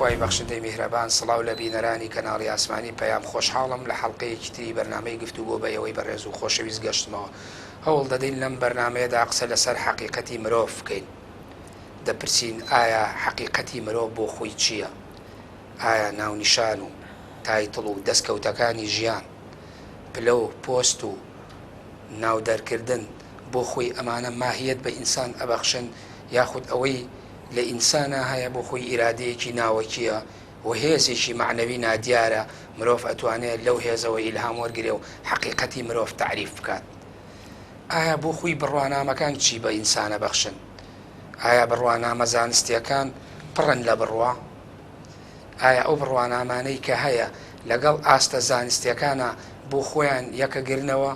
خوای بەخشندەی میهرەبان سڵاو لە بینەرانی کەناڵی ئاسمانی پەیام خۆشحاڵم لە حەڵقەیەکی تری بەرنامەی گفتوگۆ بە ئێوەی بەڕێز و خۆشەویست گەشتمەوە هەوڵ دەدەین لەم بەرنامەیەدا قسە لەسەر حەقیقەتی مرۆڤ بکەین دەپرسین ئایا حەقیقەتی مرۆڤ بۆ خۆی چییە؟ ئایا ناونیشان و title و دەستکەوتەکانی ژیان پلە و پۆست و ناو دەرکردن بۆ خۆی ئەمانە ماهیەت بە ئینسان ئەبەخشن یاخود ئەوەی لە ئینسانا هەیە بۆ خۆی ئیرادەیەکی ناوەکیە و هێزێکی مەعنەوی نادیارە مرۆڤ ئەتوانێ لەو هێزەوە ئیلهام وەرگرێ و حەقیقەتی مرۆڤ تەعریف بکات ئایا بۆ خۆی بڕوانامەکان چی بە ئینسان ئەبەخشن ئایا بڕوانامە زانستیەکان پڕن لە بڕوا ئایا ئەو بڕوانامانەی کە هەیە لەگەڵ ئاستە زانستیەکانا بۆ خۆیان یەکەگرنەوە؟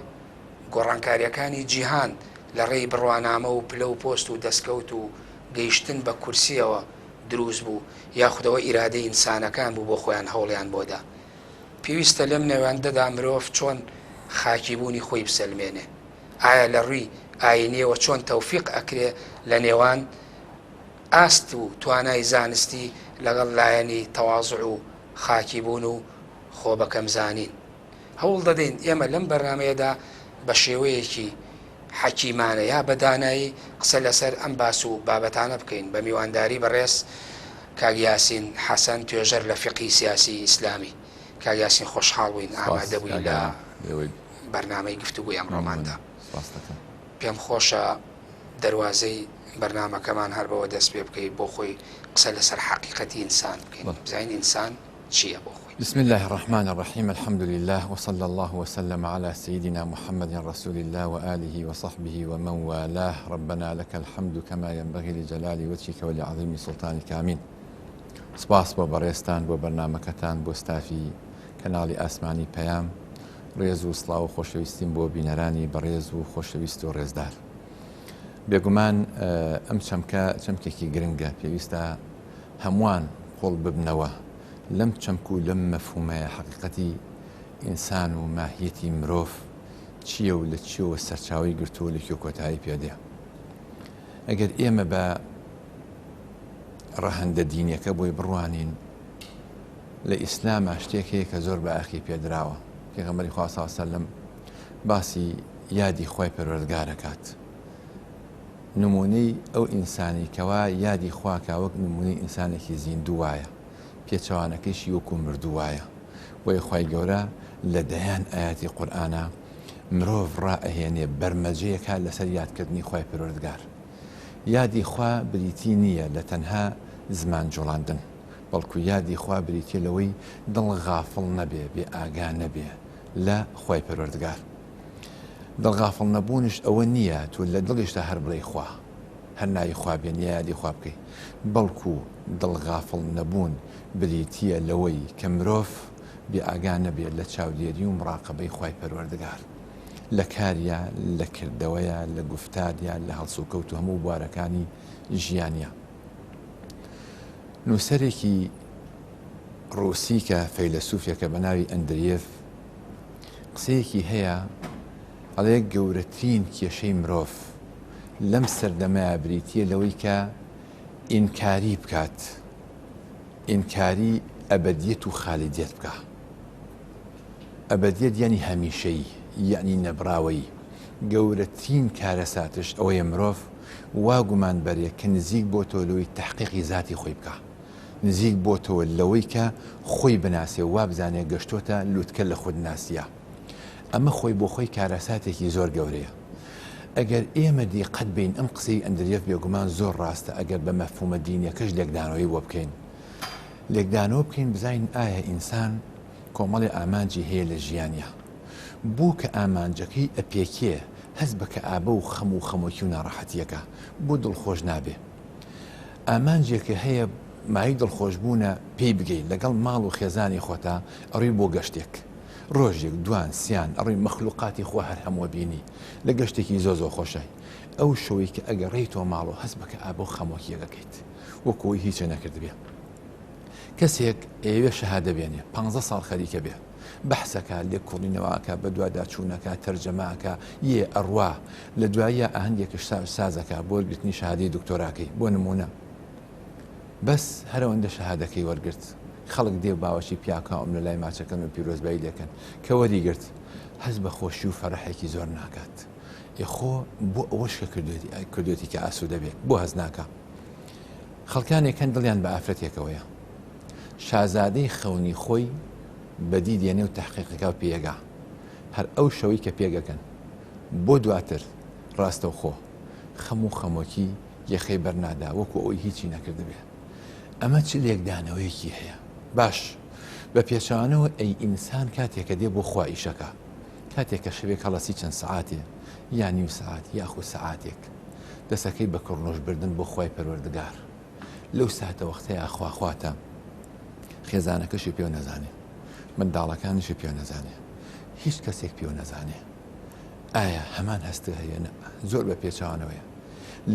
گۆڕانکاریەکانی جیهان لە ڕێی بڕوانامە و پلە و پۆست و دەستکەوت و گەیشتن بە کورسیەوە دروست بوو یاخود ئەوە ئیرادەی ئینسانەکان بوو بۆ خۆیان هەوڵیان بۆ دا؟ پێویستە لەم نێوەندەدا مرۆڤ چۆن خاکی بوونی خۆی بسەلمێنێ؟ ئایا لە ڕووی ئاینیەوە چۆن تەوفیق ئەکرێ لە نێوان ئاست و توانای زانستی لەگەڵ لایەنی تەوازوع و خاکی بوون و خۆ بەکەم زانین. هەوڵ دەدەین ئێمە لەم بەرنامەیەدا بە شێوەیەکی حەکیمانە یا بە دانایی قسە لەسەر ئەم باس و بابەتانە بکەین بە میوانداری بەڕێز کاک یاسین حەسەن توێژەر لە فیقهی سیاسی ئیسلامی. کاک یاسین خۆشحاڵ بووین ئامادە بووی لە بەرنامەی گفتوگۆی ئەمڕۆماندا. پێم خۆشە دەروازەی بەرنامەکەمان هەر بەوە دەست پێ بکەی بۆ خۆی قسە لەسەر حەقیقەتی ئینسان بکەین بزانین ئینسان چییە بۆ خۆی. بسم اللە الرحمن الرحیم الحمد للە وصلی اللە وسلم علی سیدنا محمد رسول اللە وآله وصحبه ومن والاه ربنا لک الحمد کما ینبغی لجلال وجهک ولعظیم سلطانک آمین. سپاس بۆ بەڕێزتان بۆ بەرنامەکەتان بۆ ستافی کەناڵی ئاسمانی پەیام ڕێز و سڵاو و خۆشەویستیم بۆ بینەرانی بەڕێز و خۆشەویست و ڕێزدار. بێگومان ئەم چەمکە چەمکێکی گرنگە، پێویستە هەمووان قوڵ ببنەوە لەم چەمک و لەم مەفهومەیە، حەقیقەتی ئینسان و ماهیەتی مرۆڤ چییە و لە چیەوە سەرچاوەی گرتووە و لە کوێ کۆتایی پێدێ. ئەگەر ئێمە بە ڕەهەندە دینیەکە بۆی بڕوانین، لە ئیسلاما شتێک هەیە کە زۆر بایەخی پێدراوە، پێغەمبەری خوا صلی اللە علیه و سلم باسی یادی خوای پەروەردگار ئەکات، نمونەی ئەو ئینسانی کەوا یادی خوا کا وەک نمونەی ئینسانێکی زیندوو وایە، پێچەوانەکەیشی وەکو مردوو وایە، بۆیە خوای گەورە لە دەیان ئایەتی قورئانا مرۆڤ ڕائەهێنێ بەرمەجەیەکا لەسەر یادکردنی خوای پەروەردگار. یادی خوا بریتی نییە لە تەنها زمان جوڵاندن، بەڵکو یادی خوا بریتیە لەوەی دڵ غافڵ نەبێ، بێ ئاگا نەبێ لە خوای پەروەردگار. دڵ غافڵ نەبوونیش ئەوە نییە تۆ لە دڵیشتا هەر بڵێی خوا، هەر ناوی خوا بێنی یا یادی خوا بکەی، بەڵکو دڵ غافڵ نەبوون بریتیە لەوەی کە مرۆڤ بێ ئاگا نەبێ لە چاودێری و مڕاقەبەی خوای پەروەردگار لە کاریا، لە کردەوەیا، لە گوفتاریا، لە هەڵسوکەوت و هەموو بوارەکانی ژیانیا. نووسەرێکی ڕووسی کە فەیلەسوفێکە بە ناوی ئەندریێف قسەیەکی هەیە ئەڵێ گەورەترین کێشەی مرۆڤ لەم سەردەمەیە بریتییە لەوەی کە ئینکاری بکات ئینکاری ئەبەدیەت و خالیدیەت بکە ئەبەدیەت یانی هەمیشەیی یانی نەبراوەیی گەورەترین کارەساتش ئەوەیە مرۆڤ وا گومان بەرێ کە نزیک بۆتەوە لەوەی تەحقیقی زاتی خۆی بکا، نزیک بۆتەوە لەوەی کە خۆی بناسێ و وابزانێ گەشتۆتە لوتکە لە خودناسیا. ئەمە خۆی بۆ خۆی کارەساتێکی زۆر گەورەیە. ئەگەر ئێمە دیقەت بەین ئەم قسەی ئەندریەف بێگومان زۆر ڕاستە ئەگەر بە مەفهومە دینیەکەش لێکدانەوەی بۆ بکەین. لێکدانەوە بکەین بزانین ئایا ئینسان کۆمەڵێ ئامانجی هەیە لە ژیانیا. بۆ کە ئامانجەکەی ئەپێکێ هەست بە کەئابە و خەم و خەمۆکی و ناڕەحەتیەکە بۆ دڵخۆش نابێ. ئامانجێکە هەیە مایەی دڵخۆشبوونە پێی بگەی لەگەڵ ماڵ و خێزانی خۆتا ئەڕۆی بۆ گەشتێک ڕۆژێک دوان سیان ئەڕۆی مەخلوقاتی خوا هەر هەموو بینی لە گەشتێکی زۆر زۆر خۆشای ئەو شەوەی کە ئەگەڕێیتەوە ماڵەوە هەست بە کەئابە و خەمۆکیەک ئەکەیت وەکو ئەوەی هیچە نەکردبێ. کەسێک ئەیەوێ شەهادە بێنێ پانزە ساڵ خەریکە بێ بەحسەکا لێکۆڵینەوە ئەکا بەدواداچوونەکا تەرجەمە ئەکا یێ ئەڕوا لە دواییا ئاهەنگێکش سازەکا بۆ وەرگرتنی شەهادەی دکتۆراکەی بۆ نموونە. بەس هەرەوەندە شەهادەکەی وەرگرت خەڵک دێ و باوەشی پیاکا ئەم لە لای ماچەکەن و پیرۆزبایی لێکەن کە وەریگرت هەست بە خۆشی و فەرحێکی زۆر ناکات. ئێ خۆ بۆ ئەوەش کە کردوێتی کە ئاسوودە بێ بۆ هەست ناکا؟ خەڵکانێک هەن دڵیان بە ئافرەتێکەوەیە شازادەی خەونی خۆی بەدی دێنێ و تەحقیقەکە و پێگا هەر ئەو شەوەی کە پێگەکەن بۆ دواتر ڕاستەوخۆ خەم و خەمۆکی یەخەی بەرنادا وەکو ئەوەی هیچی نەکردبێ ئەمە چ لێکدانەوەیەکی هەیە باش بە پێچەوانەوە ئەی ئینسان کاتێک کە دێ بۆ خوا ئیشەکە کاتێک کە شەوێک هەڵەسی چەند سەعاتێ یا نیو سەعات یاخود سەعاتێک دەسەکەی بە کڕنۆش بردن بۆ خوای پەروەردگار لەو ساتەوەختەیا خوا خواتە خێزانەکەشی پێ نەزانێ منداڵەکانیشی پێ نەزانێ هیچ کەسێک پێ نەزانێ ئایا هەمان هەستە هەیە نە زۆر بە پێچوانەوەیە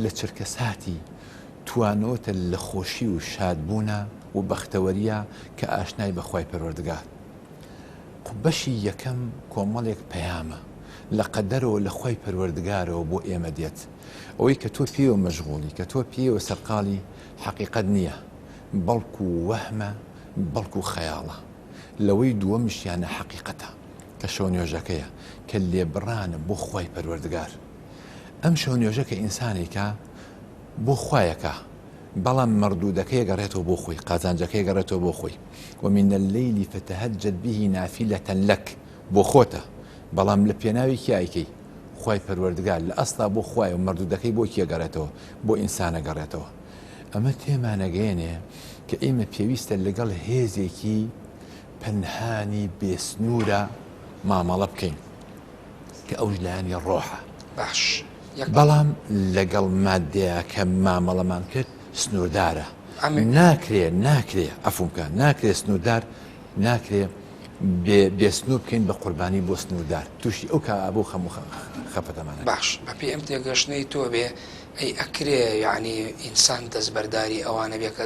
لە چرکە ساتی توانەوەتە لە خۆشی و شادبوونە و بەختەوەریە کە ئاشنای بەخوای پەروەردگار بەشی یەکەم کۆمەڵێک پەیامە لە قەدەرەوە لە خوای پەروەردگارەوە بۆ ئێمە دێت ئەوەی کە تۆ پێوە مەشغوڵی کە تۆ پێوە سەرقاڵی حەقیقەت نییە بەڵکو وەهمە بەڵکو خەیاڵە لەوەی دووەمیشیانە حەقیقەتە کە شەو نوێژەکەیە کە لێبڕانە بۆ خوای پەروەردگار ئەم شەو نوێژە کە ئینسانێکە بۆ خوایەکە بەڵام مەردودەکەی ئەگەڕێتەوە بۆ خۆی، قازانجەکەی ئەگەڕێتەوە بۆ خۆی، ومن اللیل فتهجد به نافلە لک، بۆ خۆتە، بەڵام لە پێناوی کێ ئەیکەی؟ خوای پەروەردگار، لە ئەسڵا بۆ خوایە و مەردودەکەی بۆ کێ ئەگەڕێتەوە؟ بۆ ئینسان ئەگەڕێتەوە. ئەمە تێمانەگەیەنێ کە ئێمە پێویستە لەگەڵ هێزێکی پەنهانی بێسنوورا مامەڵە بکەین. کە ئەوش لایەنی ڕۆحە. باش یەک بەڵام لەگەڵ ماددەیا کە مامەڵەمان کرد سنووردارە. ناکرێ ناکرێ عەفوم بکە ناکرێ سنووردار ناکرێ بێ بێ سنوور بکەین بە قوربانی بۆ سنووردار تووشی ئەو کەئابە و خەم و خەفەتەمان ئەکات. باش بەپێی ئەم تێگەشتنەی تۆ بێ ئەی ئەکرێ یەعنی ئینسان دەستبەرداری ئەوانە بێ کە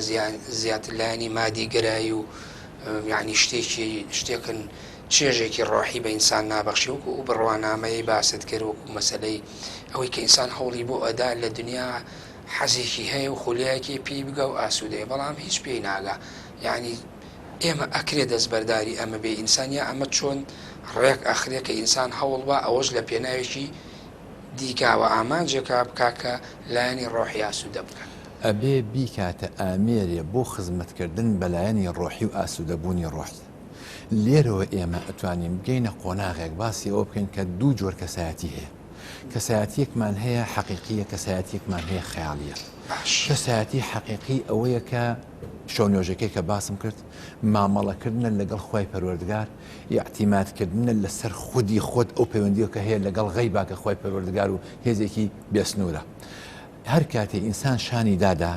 زیاتر لایەنی مادی گەرایی و یەعنی شتێکی شتێکن چێژێکی ڕۆحی بە ئینسان نابەخشێ وەکو ئەو بڕوانامەیەی باست کرد وەکو مەسەلەی ئەوەی کە ئینسان هەوڵی بۆ ئەدا لە دنیا حەزێکی هەیە و خولیایەکی پێی بگا و ئاسوودەیە بەڵام هیچ پێی ناگا یعنی ئێمە ئەکرێ دەستبەرداری ئەمە بێ ئینسان یا ئەمە چۆن ڕێک ئەخرێ کە ئینسان هەوڵ با ئەوەش لە پێناوێکی دیکە و ئامانجێکا بکا کە لایەنی ڕۆحی ئاسوودە بکات. ئەبێ بیکاتە ئامێرێ بۆ خزمەتکردن بە لایەنی ڕۆحی و ئاسوودەبوونی ڕۆحی. لێرەوە ئێمە ئەتوانین بگەینە قۆناغێک باسی ئەوە بکەین کە دوو جۆر کەسایەتی هەیە. کەسایەتیەکمان هەیە حەقیقیە، کەسایەتیەکمان هەیە خەیاڵیە. کەسایەتی حەقیقی ئەوەیە کە شەونوێژەکەی کە باسم کرد، مامەڵەکردنە لەگەڵ خوای پەروەردگار، ئیعتیمادکردنە لەسەر خودی خۆت ئەو پەیوەندیە کە هەیە لەگەڵ غەیبا کە خوای پەروەردگار و هێزێکی بێسنوورە. هەر کاتێ ئینسان شانی دادا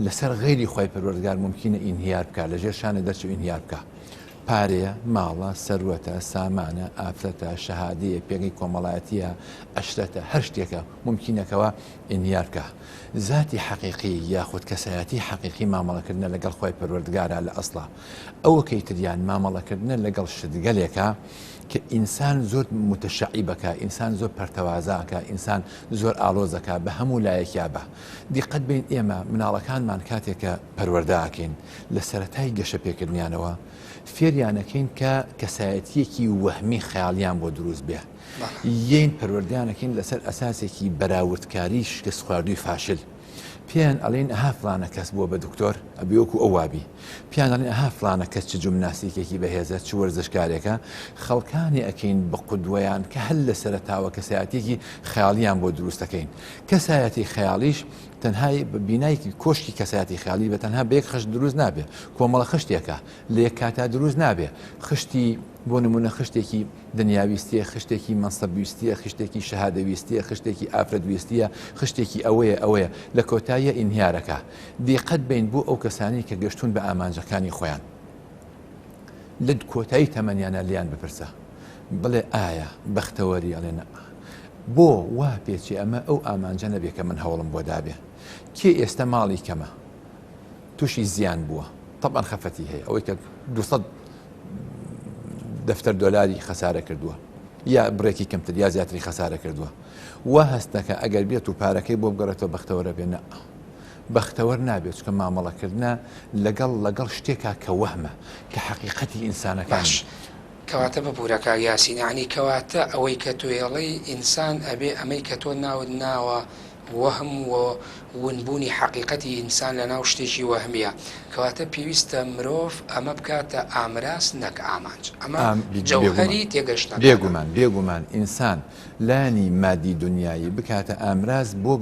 لەسەر غەیری خوای پەروەردگار مومکینە ئینهیار بکا لەژێر شانە دەرچێ و ئینهیار بکا. پارەیە، ماڵە، سەروەتە، سامانە، ئافرەتە، شەهادەیە، پێگەی کۆمەڵایەتییە، ئەشرەتە، هەر شتێکە مومکینە کەوا ئینهیار بکا. زاتی حەقیقی یاخود کەسایەتی حەقیقی مامەڵەکردنە لەگەڵ خوای پەروەردگارا لە ئەسڵا. ئەوەکەی تریان مامەڵەکردنە لەگەڵ شتگەلێکا کە ئینسان زۆر موتەشەعیب ئەکا، ئینسان زۆر پەرتەوازە ئەکا، ئینسان زۆر ئاڵۆز ئەکا بە هەموو لایەکیا بە دیقەت بین ئێمە مناڵەکانمان کاتێک کە پەروەردە ئەکەین لە سەرەتای گەشە پێکردنیانەوە فێریانەکەین کە کەسایەتیەکی وەهمی خەیاڵیان بۆ دروست بێ یین پەروەردەیانەکەین لەسەر ئەساسێکی بەراوردکاری شکستخواردووی فاشل پێیان ئەڵێن ئەها فلانە کەس بووە بە دکتۆر ئەبێ وەکو ئەو وابی پێیان ئەڵێن ئەها فلانە کەس چ جومناسیکێکی بەهێزە چ وەرزشکارێکە خەڵکانی ئەکەین بە قودوەیان کە هەر لە سەرەتاوە کەسایەتیەکی خەیاڵیان بۆ دروست ئەکەین کەسایەتی خەیاڵیش تەنها بینایکی کۆشکی کەسایەتی خەیاڵی بە تەنها بە یەک خشت دروست نابێ کۆمەڵە خشتێکە لە یەک کاتا دروست نابێ خشتی بۆ نمونە خشتێکی دنیاویستیە، خشتێکی مەنسەبویستیە، خشتێکی شەهادەویستیە، خشتێکی ئافرەتویستیە، خشتێکی ئەوەیە ئەوەیە، لە کۆتاییە ئینهیارەکە. دیقەت بەین بۆ ئەو کەسانەی کە گەشتوون بە ئامانجەکانی خۆیان. لە کۆتایی تەمەنیانا لێیان بپرسە بڵێ ئایا بەختەوەری؟ ئەڵێ نا. بۆ وا پێچێ ئەمە ئەو ئامانجە نەبێ کە من هەوڵم بۆ دابێ؟ کێ ئێستە ماڵی کەمە؟ تووشی زیان بووە تەبعەن خەفەتی هەیە ئەوەی کە 200 دەفتەر دۆلاری خەسارە کردووە یا بڕێکی کەمتر یا زیاتری خەسارە کردووە وا هەستەکە ئەگەر بێت و پارەکەی بۆ بگەڕێتەوە بەختەوەرە بێ نە. بەختەوەر نابێت چونکە مامەڵەکردنە لەگەڵ لەگەڵ شتێکا کە وەهمە کە حەقیقەتی ئینسانەکان باش کەواتە ببورە کاک یاسین یەعنی کەواتە ئەوەی کە تۆیەڵێی ئینسان ئەبێ ئەمەی کە تۆ ناوت ناوە وەهم و ونبوونی حەقیقەتی ئینسان لەناو شتێکی وەهمیە کەواتە پێویستە مرۆڤ ئەمە بکاتە ئامراز نەک ئامانج ئەمە جەوهەری تێگەشتنەکانە. بێگومان بێگومان ئینسان لایەنی مادی دونیایی بکاتە ئامراز بۆ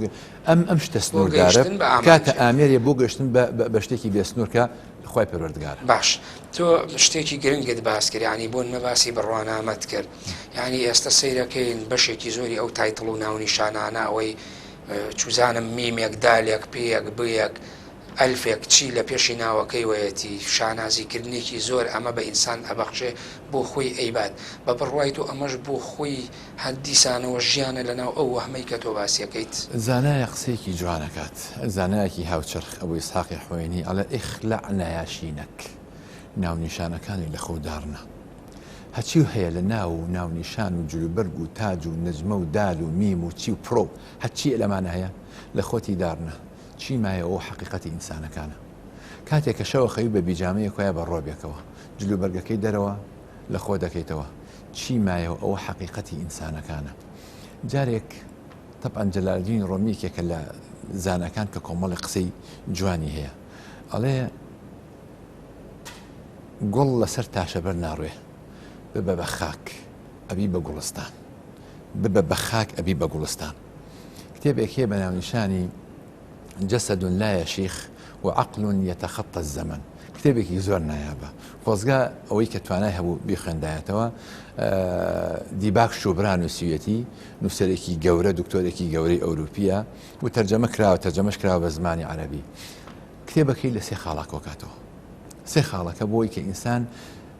ئەم ئەم شتە بۆ سنووردارە گەیشتن بە بکاتە ئامانجێک. ئامێرێ بۆ گەشتن بە بە شتێکی بێ سنوور کە خوای پەروەردگارە. باش تۆ شتێکی گرنگت باس کرد یانی بۆ نمە باسی بڕوانامەت کرد یانی ئێستا سەیرەکەین بەشێکی زۆری ئەو title و ناونیشانانە ئەوەی چوزانم میمێک دالێک پێیەک بێک ئەلفێک چی لە پێشی ناوەکەیوەیەتی شانازی کردنێکی زۆر ئەمە بە ئینسان ئەبەخشێ بۆ خۆی ئەیبات بە بڕوای تۆ ئەمەش بۆ خۆی هەر دیسانەوە ژیانە لەناو ئەو وەهمەی کە تۆ باسیەکەیت؟ زانایە قسەیەکی جوان ئەکات زانایەکی هاوچەرخ ئەبو ئیسحاقی حوەینی ئەڵێ اخلع نیاشینک ناونیشانەکانی لە خۆ داڕنە هەچی و هەیە لە ناو و ناونیشان و جلوبەرگ و تاج و نەجمە و دال و میم و چی و پڕۆ و هەرچی لەمانە هەیە لە خۆتی داڕنە چی مایەوە ئەو حەقیقەتی ئینسانەکانە کاتێک کە شەوە خەوی بە بیجامەیەک وایە بە ڕۆبێکەوە جلوبەرگەکەی دەرەوە لە خۆ دەکەیتەوە چی مایەوە ئەوە حەقیقەتی ئینسانەکانە جارێک تەبعەن جەلالدین ڕۆمی یەکێکە لە زاناکان کە کۆمەڵی قسەی جوانی هەیە ئەڵێ گوڵ لەسەر تاشەبەر ناڕوێ ببە بە خاک ئەبی بە گوڵستان ببە بە خاک ئەبی بە گوڵستان کتێبێک هەیە بە ناونیشانی جسد لا یشیخ و عقل یتخطی الزمن کتێبێکی زۆر نایابە خۆزگا ئەوەی کە توانای هەبوو بیخوێندایەتەوە دیباک شوبرا نووسیویەتی نووسەرێکی گەورە دکتۆرێکی گەورەی ئەوروپیە و تەرجەمە کراوە تەرجەمەش کراوە بە زمانی عەرەبی کتێبەکەی لە سێ خاڵا کۆکاتەوە سێ خاڵەکە بۆی کە ئینسان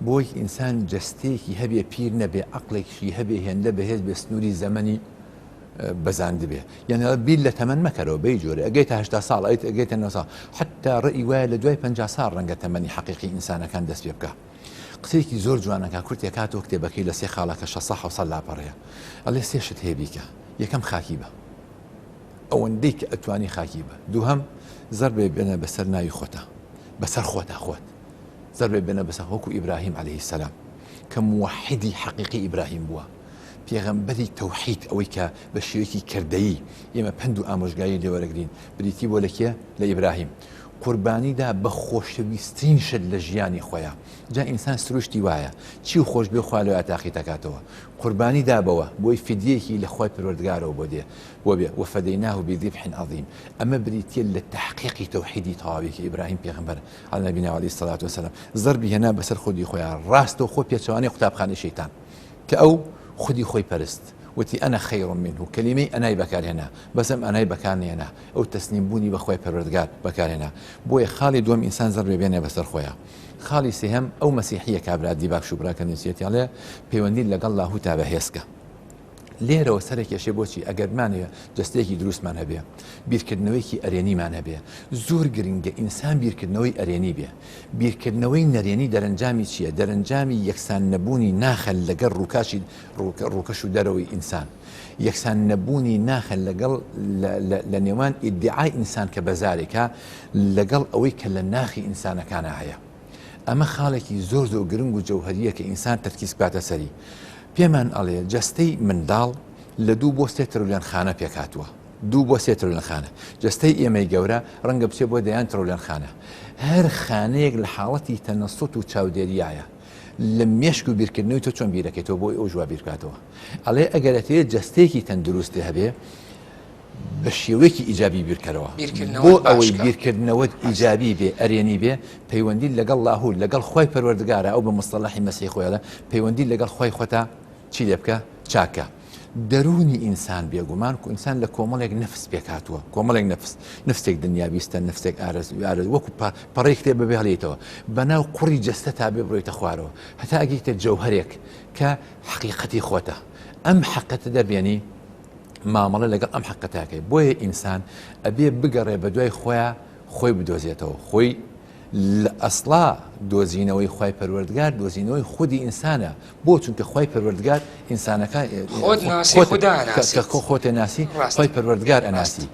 بۆی ئینسان جەستەیەکی هەبێ پیر نەبێ عقلێکشی هەبێ هێندە بەهێز بێ سنووری زەمەنی بەزاندبێ یان بیر لە تەمەن مەکەرەوە بەی جۆرە ئەگەیتە هەشتا ساڵ ئەیت ئەگەیتە نۆ ساڵ حتا ڕێی وایە لە دوای 50 ساڵ ڕەنگە تەمەنی حەقیقی ئینسانەکان دەست پێ بکە قسەیەکی زۆر جوانەکە کورتێکاتەوە کتێبەکەی لە سێ خاڵەکە 600 700 لاپەڕەیە ئەڵێ سێ شت هەیە بیکە یەکەم خاکی بە ئەوەندەی کە ئەتوانی خاکی بە دووهەم زەربێ بێنە بەسەر ناوی خۆتا بەسەر خۆتا خۆت زەربێ بێنە بەسەر وەکو ئیبراهیم عەلەیهی سەلام کە موحدی حەقیقی ئیبراهیم بووە پێغەمبەری تەوحید ئەوەی کە بە شێوەیەکی کردەیی ئێمە پەند و ئامۆژگاری لێ وەرەگرین بریتی بووە لە کێ؟ لە ئیبراهیم. قوربانی دا بە خۆشەویسترین شت لە ژیانی خۆیا. جا ئینسان سروشتی وایە چی خۆش بێ خوا لەویا تاقی دەکاتەوە. قوربانی دا بەوە بۆی فدیەیەکی لە خوای پەروەردگارەوە بۆ دێ بۆ بێ، وفدیناه بذبح عظیم. ئەمە بریتیە لە تەحقیقی تەوحیدی تەواوی کە ئیبراهیم پێغەمبەر علی نبینا و علیه الصلاة والسلام زەربی هێنا بەسەر خودی خۆیا ڕاستەوخۆ پێچەوانەی قوتابخانەی شەیتان. کە ئەو خودی خۆی پەرست وتی انا خیر منه کەلیمەی ئەنای بەکارهێنا بەس ئەم ئەنای بەکار نەهێنا ئەو تەسلیم بوونی بە خوای پەروەردگار بەکارهێنا بۆیە خاڵی دووەم ئینسان زەربێ بێنێ بەسەر خۆیا خاڵی سێهەم ئەو مەسیحیە کابرا دیباک شوبرا کە نووسیەتی ئەڵێ پەیوەندی لەگەڵ لاهوتا بەهێزکە لێرەوە سەرکێشێ بۆچی ئەگەر بمانەوێ جەستەیەکی دروستمان هەبێ بیرکردنەوەیەکی ئەرێنیمان هەبێ زۆر گرنگە ئینسان بیرکردنەوەی ئەرێنی بێ بیرکردنەوەی نەرێنی دەرەنجامی چییە؟ دەرەنجامی یەکسان نەبوونی ناخە لەگەڵ ڕووکاشی ڕووکەش و دەرەوەی ئینسان. یەکسان نەبوونی ناخە لەگەڵ لە نێوان ئیدعای ئینسان کە بەزارێکە لەگەڵ ئەوەی کە لە ناخی ئینسانەکانە هەیە. ئەمە خاڵێکی زۆر زۆر گرنگ و جەوهەریە کە ئینسان تەرکیز بکاتە سەری. پێمان ئەڵێ جەستەی منداڵ لە دوو بۆ سێ ترلیۆن خانە پێکهاتووە. دوو بۆ سێ ترلیۆن خانە. جەستەی ئێمەی گەورە ڕەنگە بچێ بۆ دەیان ترلیۆن خانە. هەر خانەیەک لە حاڵەتی تەنەسوت و چاودێریایە. لە مێشک و بیرکردنەوەی تۆ چۆن بیرەکەیتەوە بۆی ئەوش وا بیرکاتەوە. ئەڵێ ئەگەر ئەتەوێت جەستەیەکی تەندروستی هەبێ بە شێوەیەکی ئیجابی بیرکەرەوە. بۆ ئەوەی بیرکردنەوەت ئیجابی بێ ئەرێنی بێ پەیوەندی لەگەڵ لاهور لەگەڵ خوای پەروەردگارە ئەو بە مستەڵەحی مەسیحی خۆی ئەڵێ پەیوەندی لەگەڵ خوای خۆتا چی لێ بکە چاکە. دەروونی ئینسان بێگومان ئینسان لە کۆمەڵێک نەفس پێکهاتووە کۆمەڵێک نەفس نفسێک دنیاویستە نفسێک ئارەز ئارەز وەکو پەڕەی کتێب بەبێ هەڵیتەوە بەناو قوڕی جەستە تا بێ بڕۆیتە خوارەوە هەتا ئەگەیتە جەوهەرێک کە حەقیقەتی خۆتە ئەم حەقەتە دەبێنی مامەڵە لەگەڵ ئەم حەقەتاکەی بۆیە ئینسان ئەبێ بگەڕێ بە دوای خۆیان خۆی بدۆزێتەوە خۆی لە ئەسڵا دۆزینەوەی خوای پەروەردگار دۆزینەوەی خودی ئینسانە بۆ چونکە خوای پەروەردگار ئینسانەکان خۆت ناسی خودا ناسی خۆتێ ناسی خوای پەروەردگار ئەناسی.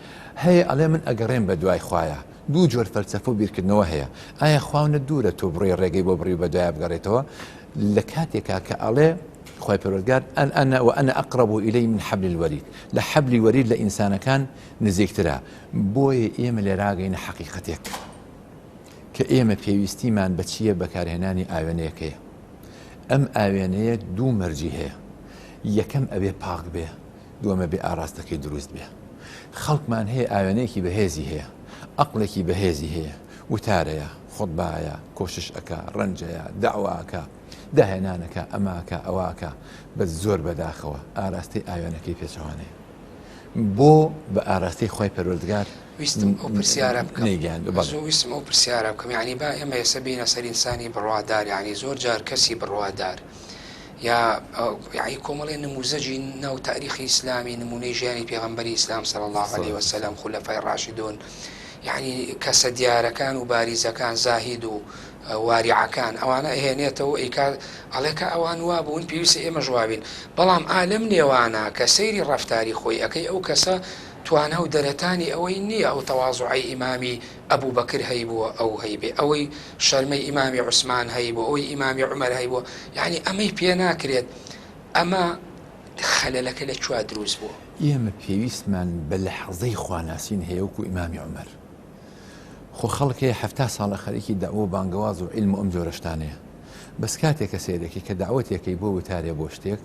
هەیە ئەڵێ من ئەگەڕێم بە دوای خوایا. دوو جۆر فەلسەفە و بیرکردنەوە هەیە. ئایا خواونە دوورە تۆ بڕۆی ڕێگەی بۆ بڕی و بە دوایا بگەڕێیتەوە؟ لە کاتێکا کە ئەڵێ خوای پەروەردگار ئەن انا وانا اقرب الیه من حبل الورید لە حەبلی وەرید لە ئینسانەکان نزیکترە. بۆیە ئێمە لێراگەینە حەقیقەتێک کە ئێمە پێویستیمان بە چییە بەکارهێنانی ئاوێنەیەک هەیە. ئەم ئاوێنەیە دوو مەرجی هەیە. یەکەم ئەبێ پاک بێ. دووەم ئەبێ ئاراستەکەی دروست بێ. خەڵکمان هەیە ئاوێنەیەکی بەهێزی هەیە، ئەقڵێکی بەهێزی هەیە، وتارەیە، خوتبایە، کۆشش ئەکا، ڕەنجەیە، دەعوا ئەکا، داهێنان ئەکا، ئەمە ئەکا، ئەوە ئەکا، بەس زۆر بەداخەوە ئاراستەی ئاوێنەکەی پێچەوانەیە. بۆ بە ئاراستەی خوای پەروەردگار ویستم ئەو پرسیارە بکەم نەیگەیاندوە. بەڵێ. زۆر ویستم ئەو پرسیارە بکەم یانی با ئێمە ئێستا بێینە سەر ئینسانی بڕوادار یانی زۆر جار کەسی بڕوادار یا یەعنی کۆمەڵێ نموزەجی ناو تاریخی ئیسلامی نمونەی ژیانی پێغەمبەری ئیسلام صلی اللە علیه وسلم خولەفای ڕاشدون یەعنی کەسە دیارەکان و باریزەکان زاهید و واریعەکان ئەوانە ئەهێنێتەوە ئەیکات ئەڵێ کە ئەوان وا بوون پێویستە ئێمەش وابین بەڵام ئا لەم نێوانە کە سەیری ڕەفتاری خۆی ئەکەی ئەو کەسە توانا و دەرەتانی ئەوەی نییە ئەو تەوازوعەی ئیمامی ئەبوبەکر هەیبووە ئەو هەیبێ ئەوەی شەرمەی ئیمامی عوسمان هەیبوو ئەوەی ئیمامی عومەر هەیبووە یەعنی ئەمەی پێ ناکرێت ئەمە خەلەلەکە لە کوێ دروست بووە؟ ئێمە پێویستمان بە لەحزەی خواناسین هەیە وەکو ئیمامی عومەر خۆ خەڵک هەیە 70 ساڵە خەریکی دەعوە و بانگەواز و عیلم و ئەم جۆرە شتانەیە بەس کاتێک کە سەیرەکەی کە دەعوەتێکەی بۆ وتارێ بۆ شتێک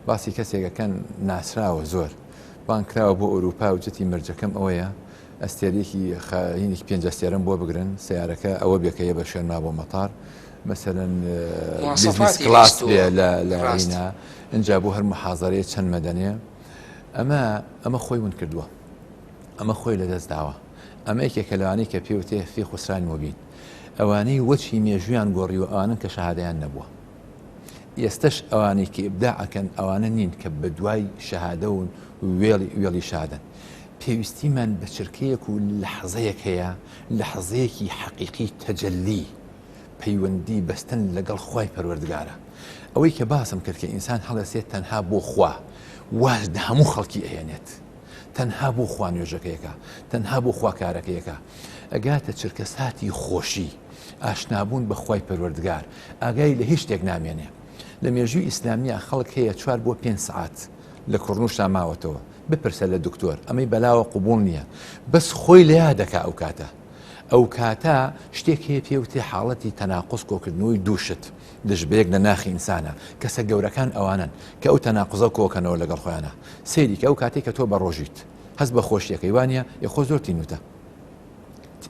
باسی کەسێک ئەکەن ناسراوە زۆر بانگ کراوە بۆ ئەوروپا و جتی مەرجەکەم ئەوەیە ئەستێرەیەکی خاینێکی پێنج ئەستێرەم بۆ بگرن سیارەکە ئەوە بێ کە یە بە شوێنما بۆ مەتار مەسەلەن بزنس مواصفاتی کلاس ویستووە بێ لە لە ڕاست. هینا ئینجا بۆ هەر محازەرەیە چەند مەدەنێ ئەمە ئەمە خۆی ون کردووە ئەمە خۆی لەدەست داوە ئەمە یەکێکە لەوانەی کە پێوتێ فی خسران مبین ئەوانەی وەچی مێژوویان گۆڕیوە ئەوانن کە شەهادەیان نەبووە ئێستەش ئەوانەی کە ئیبداع ئەکەن ئەوانە نین کە بەدوای شەهادە و وێڵی وێڵی شادن. پێویستیمان بە چرکەیەک و لەحزەیەک هەیە، لەحزەیەکی حەقیقی تەجەلی، پەیوەندی بەستن لەگەڵ خوای پەروەردگارە. ئەوەی کە باسم کرد کە ئینسان هەڵەسێت تەنها بۆ خوا واز لە هەموو خەڵکی ئەهێنێت. تەنها بۆ خوا نوێژەکەی ئەکا، تەنها بۆ خوا کارەکەی ئەکا. ئەگاتە چرکەساتی خۆشی، ئاشنابوون بە خوای پەروەردگار، ئاگای لە هیچ شتێک نامێنێ. لە مێژووی ئیسلامیا خەڵک هەیە چوار بۆ پێنج سەعات لە کوڕنووشدا ماوەتەوە. بپرسە لە دکتۆر، ئەمەی بەلاوە قبوڵ نییە. بەس خۆی لە یاد دەکا ئەو کاتە. ئەو کاتە شتێک هەیە پێی وترێ حاڵەتی تەناقوز کۆکردنەوەی دوو شت دژ بەیەک لە ناخی ئینسانا. کەسە گەورەکان ئەوانەن کە ئەو تەناقوزە کۆکەنەوە لەگەڵ خۆیانا. سەیری کە ئەو کاتەی کە تۆ بەڕۆژیت هەست بە خۆشی ئەکەی وانییە؟ ئێ خۆ زۆر تینووتە.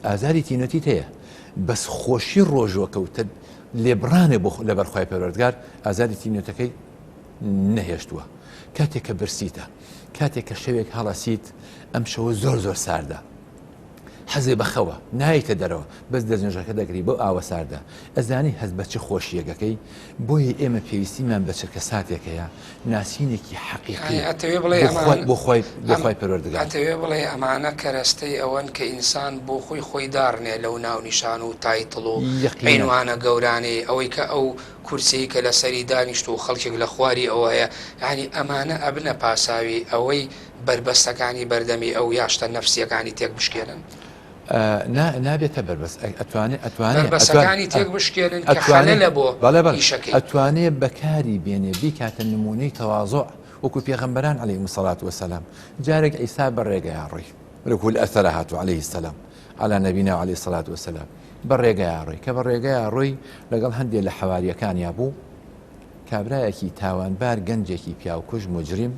ئازاری تینەتیت هەیە بەس خۆشی ڕۆژوەکە و لێبڕانێ بۆ لەبەر خوای پەروەردگار ئازاری تینەتەکەی نەهێشتووە کاتێک کە برسیتە کاتێک کە شەوێک هەڵەسیت ئەم شەوە زۆر زۆر ساردە حەزێ بەخەوە نایتە دەرەوە بەس دەستنوێژەکە دەگری بەو ئاوە ساردە ئەزانی هەست بە چ خۆشیەکەکەی بۆیە ئێمە پێویستیمان بە چرکە ساتێک هەیە ناسینێکی حەقیقی یانی ئەتەوێ بڵێ بۆ خوای ئەمان بۆ خوای بۆ ئەم خوای پەروەردگار. ئەتەوێ بڵێ ئەمانە کەرەستەی ئەوەن کە ئینسان بۆ خۆی خۆی داڕنێ لەو ناونیشان و title و یەقینەن. عینوانە گەورانەی ئەوەی کە ئەو کورسیەی کە لەسەری دانیشتوە و خەڵکێک لە خواری ئەوە هەیە یانی ئەمانە ئەبنە پاساوی ئەوەی بەربەستەکانی بەردەمی ئەو یا شتە نەفسیەکانی تێک بشکێنن؟ نا نابێتە بەربەست ئەتوانێ ئەتوانێ بەربەستەکانی تێک بشکێنن کە خەلەلە بۆ بەڵێ بەڵێ ئیشەکەی. ئەتوانێ بەکاری بێنێ بیکاتە نموونەی تەوازوع وەکو پێغەمبەران علیهم الصلاة والسلام جارێک عیسا بە ڕێگەیا ڕۆی وەکو لە ئەثەرا هاتوو علیه السلام علی نبینا علیه الصلاة والسلام بە ڕێگەیا ڕۆی کە بە ڕێگەیا ڕۆی لەگەڵ هەندێ لە حەواریەکانیا بوو کابرایەکی تاوانبار گەنجێکی پیاوکوژ مجرم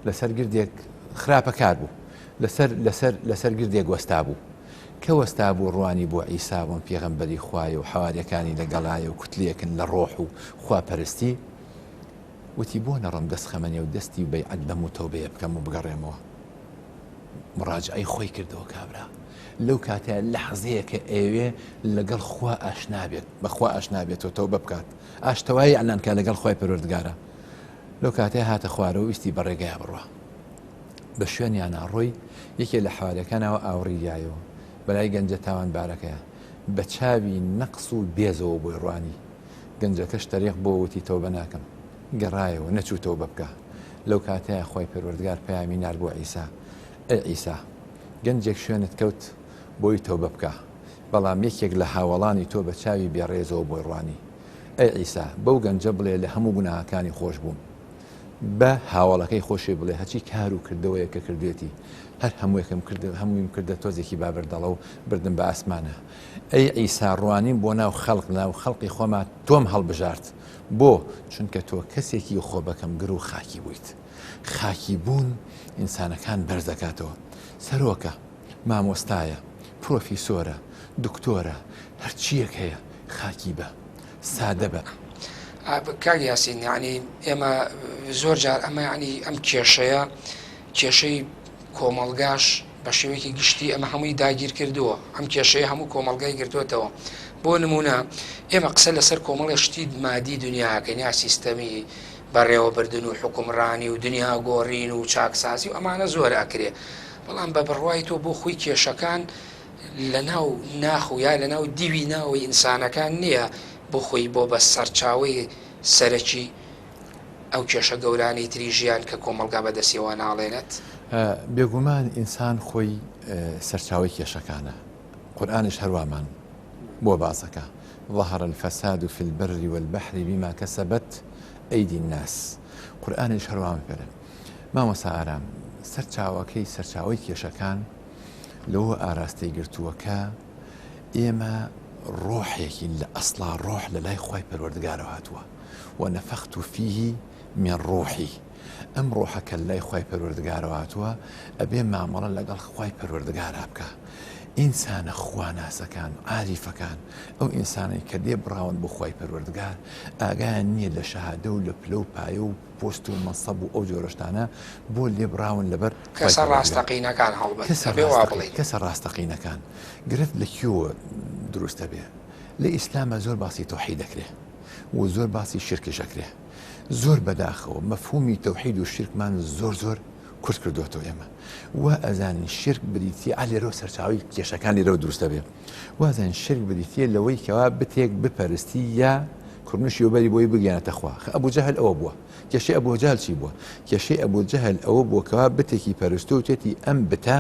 لەسەر گردێک خراپەکار بوو لەسەر لەسەر لەسەر گردێک وەستابوو. کە وەستابوو ڕوانی بۆ عیسا بۆن پێغەمبەری خوایە و حەواریەکانی لەگەڵایە و کوتلەیەکن لە ڕۆح و خواپەرستی، وتی بۆ نەڕۆم دەست خەمە نێو دەستی و بەیعەت بەم و تەوبەیە بکەم و بگەڕێمەوە. مڕاجعەی خۆی کردەوە کابرا لەو کاتەیا لەحزەیە کە ئەیەوێ لەگەڵ خوا ئاشنا بێت بە خوا ئاشنا بێتەوە تەوبە بکات ئاشتەوایی ئەعلان کا لەگەڵ خوای پەروەردگارا لەو کاتەیا هاتە خوارەوە ویستی بە ڕێگەیا بڕوا. بە شوێنیانا ڕۆی، یەکێ لە حەواریەکاناوە ئاوڕی یایەوە بەلای گەنجە تاوانبارەکەیا، بە چاوی نەقس و بێزەوە بۆی ڕوانی. گەنجەکەش تەریق بۆوە وتی تەوبە ناکەم. گەڕایەوە، نەچوو تەوبە بکا. لەو کاتەیا خوای پەروەردگار پەیامی نارد بۆ عیسا، ئەی عیسا! گەنجێک شوێنت کەوت بۆی تەوبە بکا، بەڵام یەکێک لە هاوەڵانی تۆ بە چاوی بێڕێزەوە بۆی ڕوانی. ئەی عیسا، بەو گەنجە بڵێ لە هەموو گوناهەکانی خۆش بووم. بە هاوەڵەکەی خۆشی بڵێ هەرچی کار و کردەوەیە کە کردوێتی، هەر هەمووێکم کرد، هەموویم کردە تۆزێکی بابردەڵە و بردم بە ئاسمانا. ئەی عیسا، ڕوانیم بۆ ناو خەڵق، لەناو خەڵقی خۆما تۆم هەڵبژارد. بۆ؟ چونکە تۆ کەسێکی خۆبەکەمگر و خاکی بوویت. خاکی بوون ئینسانەکان بەرز دەکاتەوە. سەرۆکە، مامۆستایە، پرۆفیسۆرە، دکتۆرە، هەرچییەک هەیە خاکی بە، سادە بە. کاک یاسین یانی ئێمە زۆر جار ئەمە یانی ئەم کێشەیە کێشەی کۆمەڵگاش بە شێوەیەکی گشتی ئەمە هەمووی داگیر کردووە ئەم کێشەیە هەموو کۆمەڵگای گرتووەتەوە بۆ نمونە ئێمە قسە لەسەر کۆمەڵی شتی مادی دنیاکەین یا سیستەمی بەڕێوەبردن و حکومڕانی و دنیا گۆڕین و چاکسازی و ئەمانە زۆر ئەکرێ بەڵام بە بڕوای تۆ بۆ خۆی کێشەکان لە ناو ناخ و یا لە ناو دیوی ناوەی ئینسانەکان نییە بۆ خۆی بۆ بە سەرچاوەی سەرەکی ئەو کێشە گەورانەی تری ژیان کە کۆمەڵگا بە دەستیەوە ناڵێنێت؟ بێگومان ئینسان خۆی سەرچاوەی کێشەکانە قورئانیش هەروامان بۆ باس ئەکا، ظهر الفساد فی البر والبحر بما کسبت ایدی الناس، قورئانیش هەروامان پێ مامۆستا ئارام سەرچاوەکەی سەرچاوەی کێشەکان لەوە ئاراستەی گرتووە کە ئێمە ڕۆحێکین لە ئەسڵا ڕۆح لە لای خوای پەروەردگارەوە هاتووە ونفخت فیه من ڕوحی ئەم ڕۆحە کە لای خوای پەروەردگارەوە هاتووە ئەبێ مامەڵە لەگەڵ خوای پەروەردگارا بکا ئینسانە خواناسەکان عاریفەکان ئەو ئینسانەی کە لێ بڕاون بۆ خوای پەروەردگار ئاگایان نییە لە شەهادە و لە پلە و پایە و پۆست و مەنسەب و ئەو جۆرە شتانە بۆ لێ بڕاون لەبەر کەسە ڕاستەقینەکان هەڵبەت کەسە ئەبێ وا بڵێین. کەسە ڕاستەقینەکان گرفت لە کوێوە دروست ئەبێ لە ئیسلاما زۆر باسی تەوحید ئەکرێ و زۆر باسی شیرکیش ئەکرێ زۆر بەداخەوە مەفهومی تەوحید و شیرکمان زۆر زۆر کورت کردوەتەوە ئێمە وا ئەزانین شیرک بریتیە ئا لێرەوە سەرچاوەی کێشەکان لێرەوە دروست دەبێ وازانین شیرک بریتیە لەوەی کەوا بتێک بپەرستی یا کڕنوشی وەبەری بۆی بگەیەنێتە خوا خە ئەبو جەهل ئەوە بووە کێشەی ئەبو جەهل چی بووە کێشەی ئەبو جەهل ئەوە بووە کەوا بتێکی پەرستوو وتێتی ئەم بتە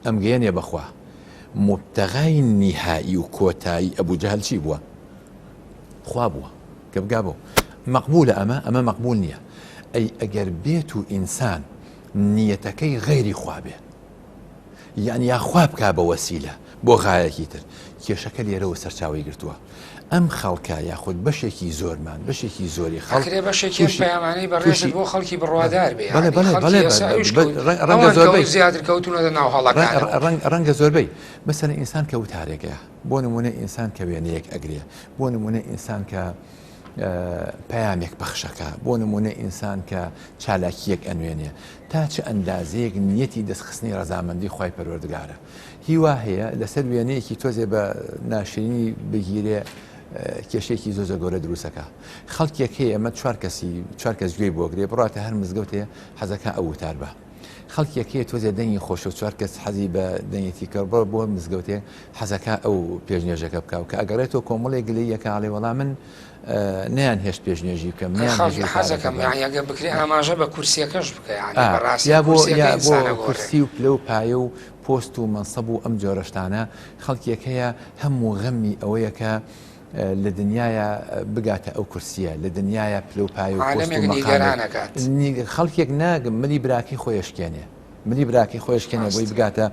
ئەمگەیەنێ بەخوا مبتغای نیهایی و کۆتایی ئەبو جەهل چی بووە خوا بووە کە بگا بۆ مەقبولە ئەمە ئەمە مەقبول نییە ئەی ئەگەر بێت و ئینسان نیەتەکەی غەیری خوا بێ یعنی یا خوا بکا بە وەسیلە بۆ غایەکی تر کێشەکە لێرەوە سەرچاوی گرتووە ئەم خەڵکە یاخود بەشێکی زۆرمان بەشێکی زۆری خەڵک ئەکرێ بەشێکی ئەم پەیامانەی بەڕێزت بۆ خەڵکی بڕوادار بێ بەڵێ یعنی بەڵێ خەڵکی بەڵێ ئێستا ئەویش کەوت ڕەنگە ئەوان کە زۆربەی زیاتر کەوتونەتە ناو هەڵەکانەوە ڕەنگە زۆربەی مەسەلەن ئینسان کە وتارێکەیە بۆ نمونە ئینسان کە وێنەیەک ئەگرێ بۆ نمونە ئینسان کە پەیامێک پەخشەکە بۆ نمونە ئینسان کە چالاکیەک ئەنوێنێ تا چ ئەندازەیەک نیەتی دەستخستنی ڕەزامەندی خوای پەروەردگارە هیوا هەیە لەسەر وێنەیەکی تۆزێ بە ناشرینی بگیرێ کێشێکی زۆر زۆر گەورە دروستەکە خەڵکێک هەیە ئەمە چوار کەسی چوار کەس گوێی بۆگرێ بڕاتە هەر مزگەوتێ حەزەکە ئەو وتار بە خەڵکێک هەیە تۆزێ دەنگی خۆشە چوار کەس حەزی بە دەنگێتی کە بڕ بۆ مزگەوتێ حەزەکە ئەو پێشنوێژەکە بکە و کە ئەگەڕێتەوە کۆمەڵێک گلەییەکە ئەڵێ وەڵا من نەیان هێشت پێشنوێژی بکەم نەیان هێشت وتارەکە حەزەکەم بکەم. یانی ئەگەر بکرێ ئاماژە بە کورسیەکەش بکە یانی ئا بەڕاستی یا بۆ کورسیەکە یا بۆ ئینسانە گۆڕێ. کورسی و پلە و پایە و پۆست و مەنسەب و ئەم جۆرە شتانە خەڵکێک هەیە هەم و غەمی ئەوەیە کە لە دنیایا بگاتە ئەو کورسیە لە دنیایا پلە و پایە و پۆست و عالەمێک مەقامێک نیگەران ئەکات. خەڵکێک ناگ ملی براکەی خۆی ئەشکێنێ ملی براکەی خۆی ئەشکێنێ بۆی ڕاستە. بگاتە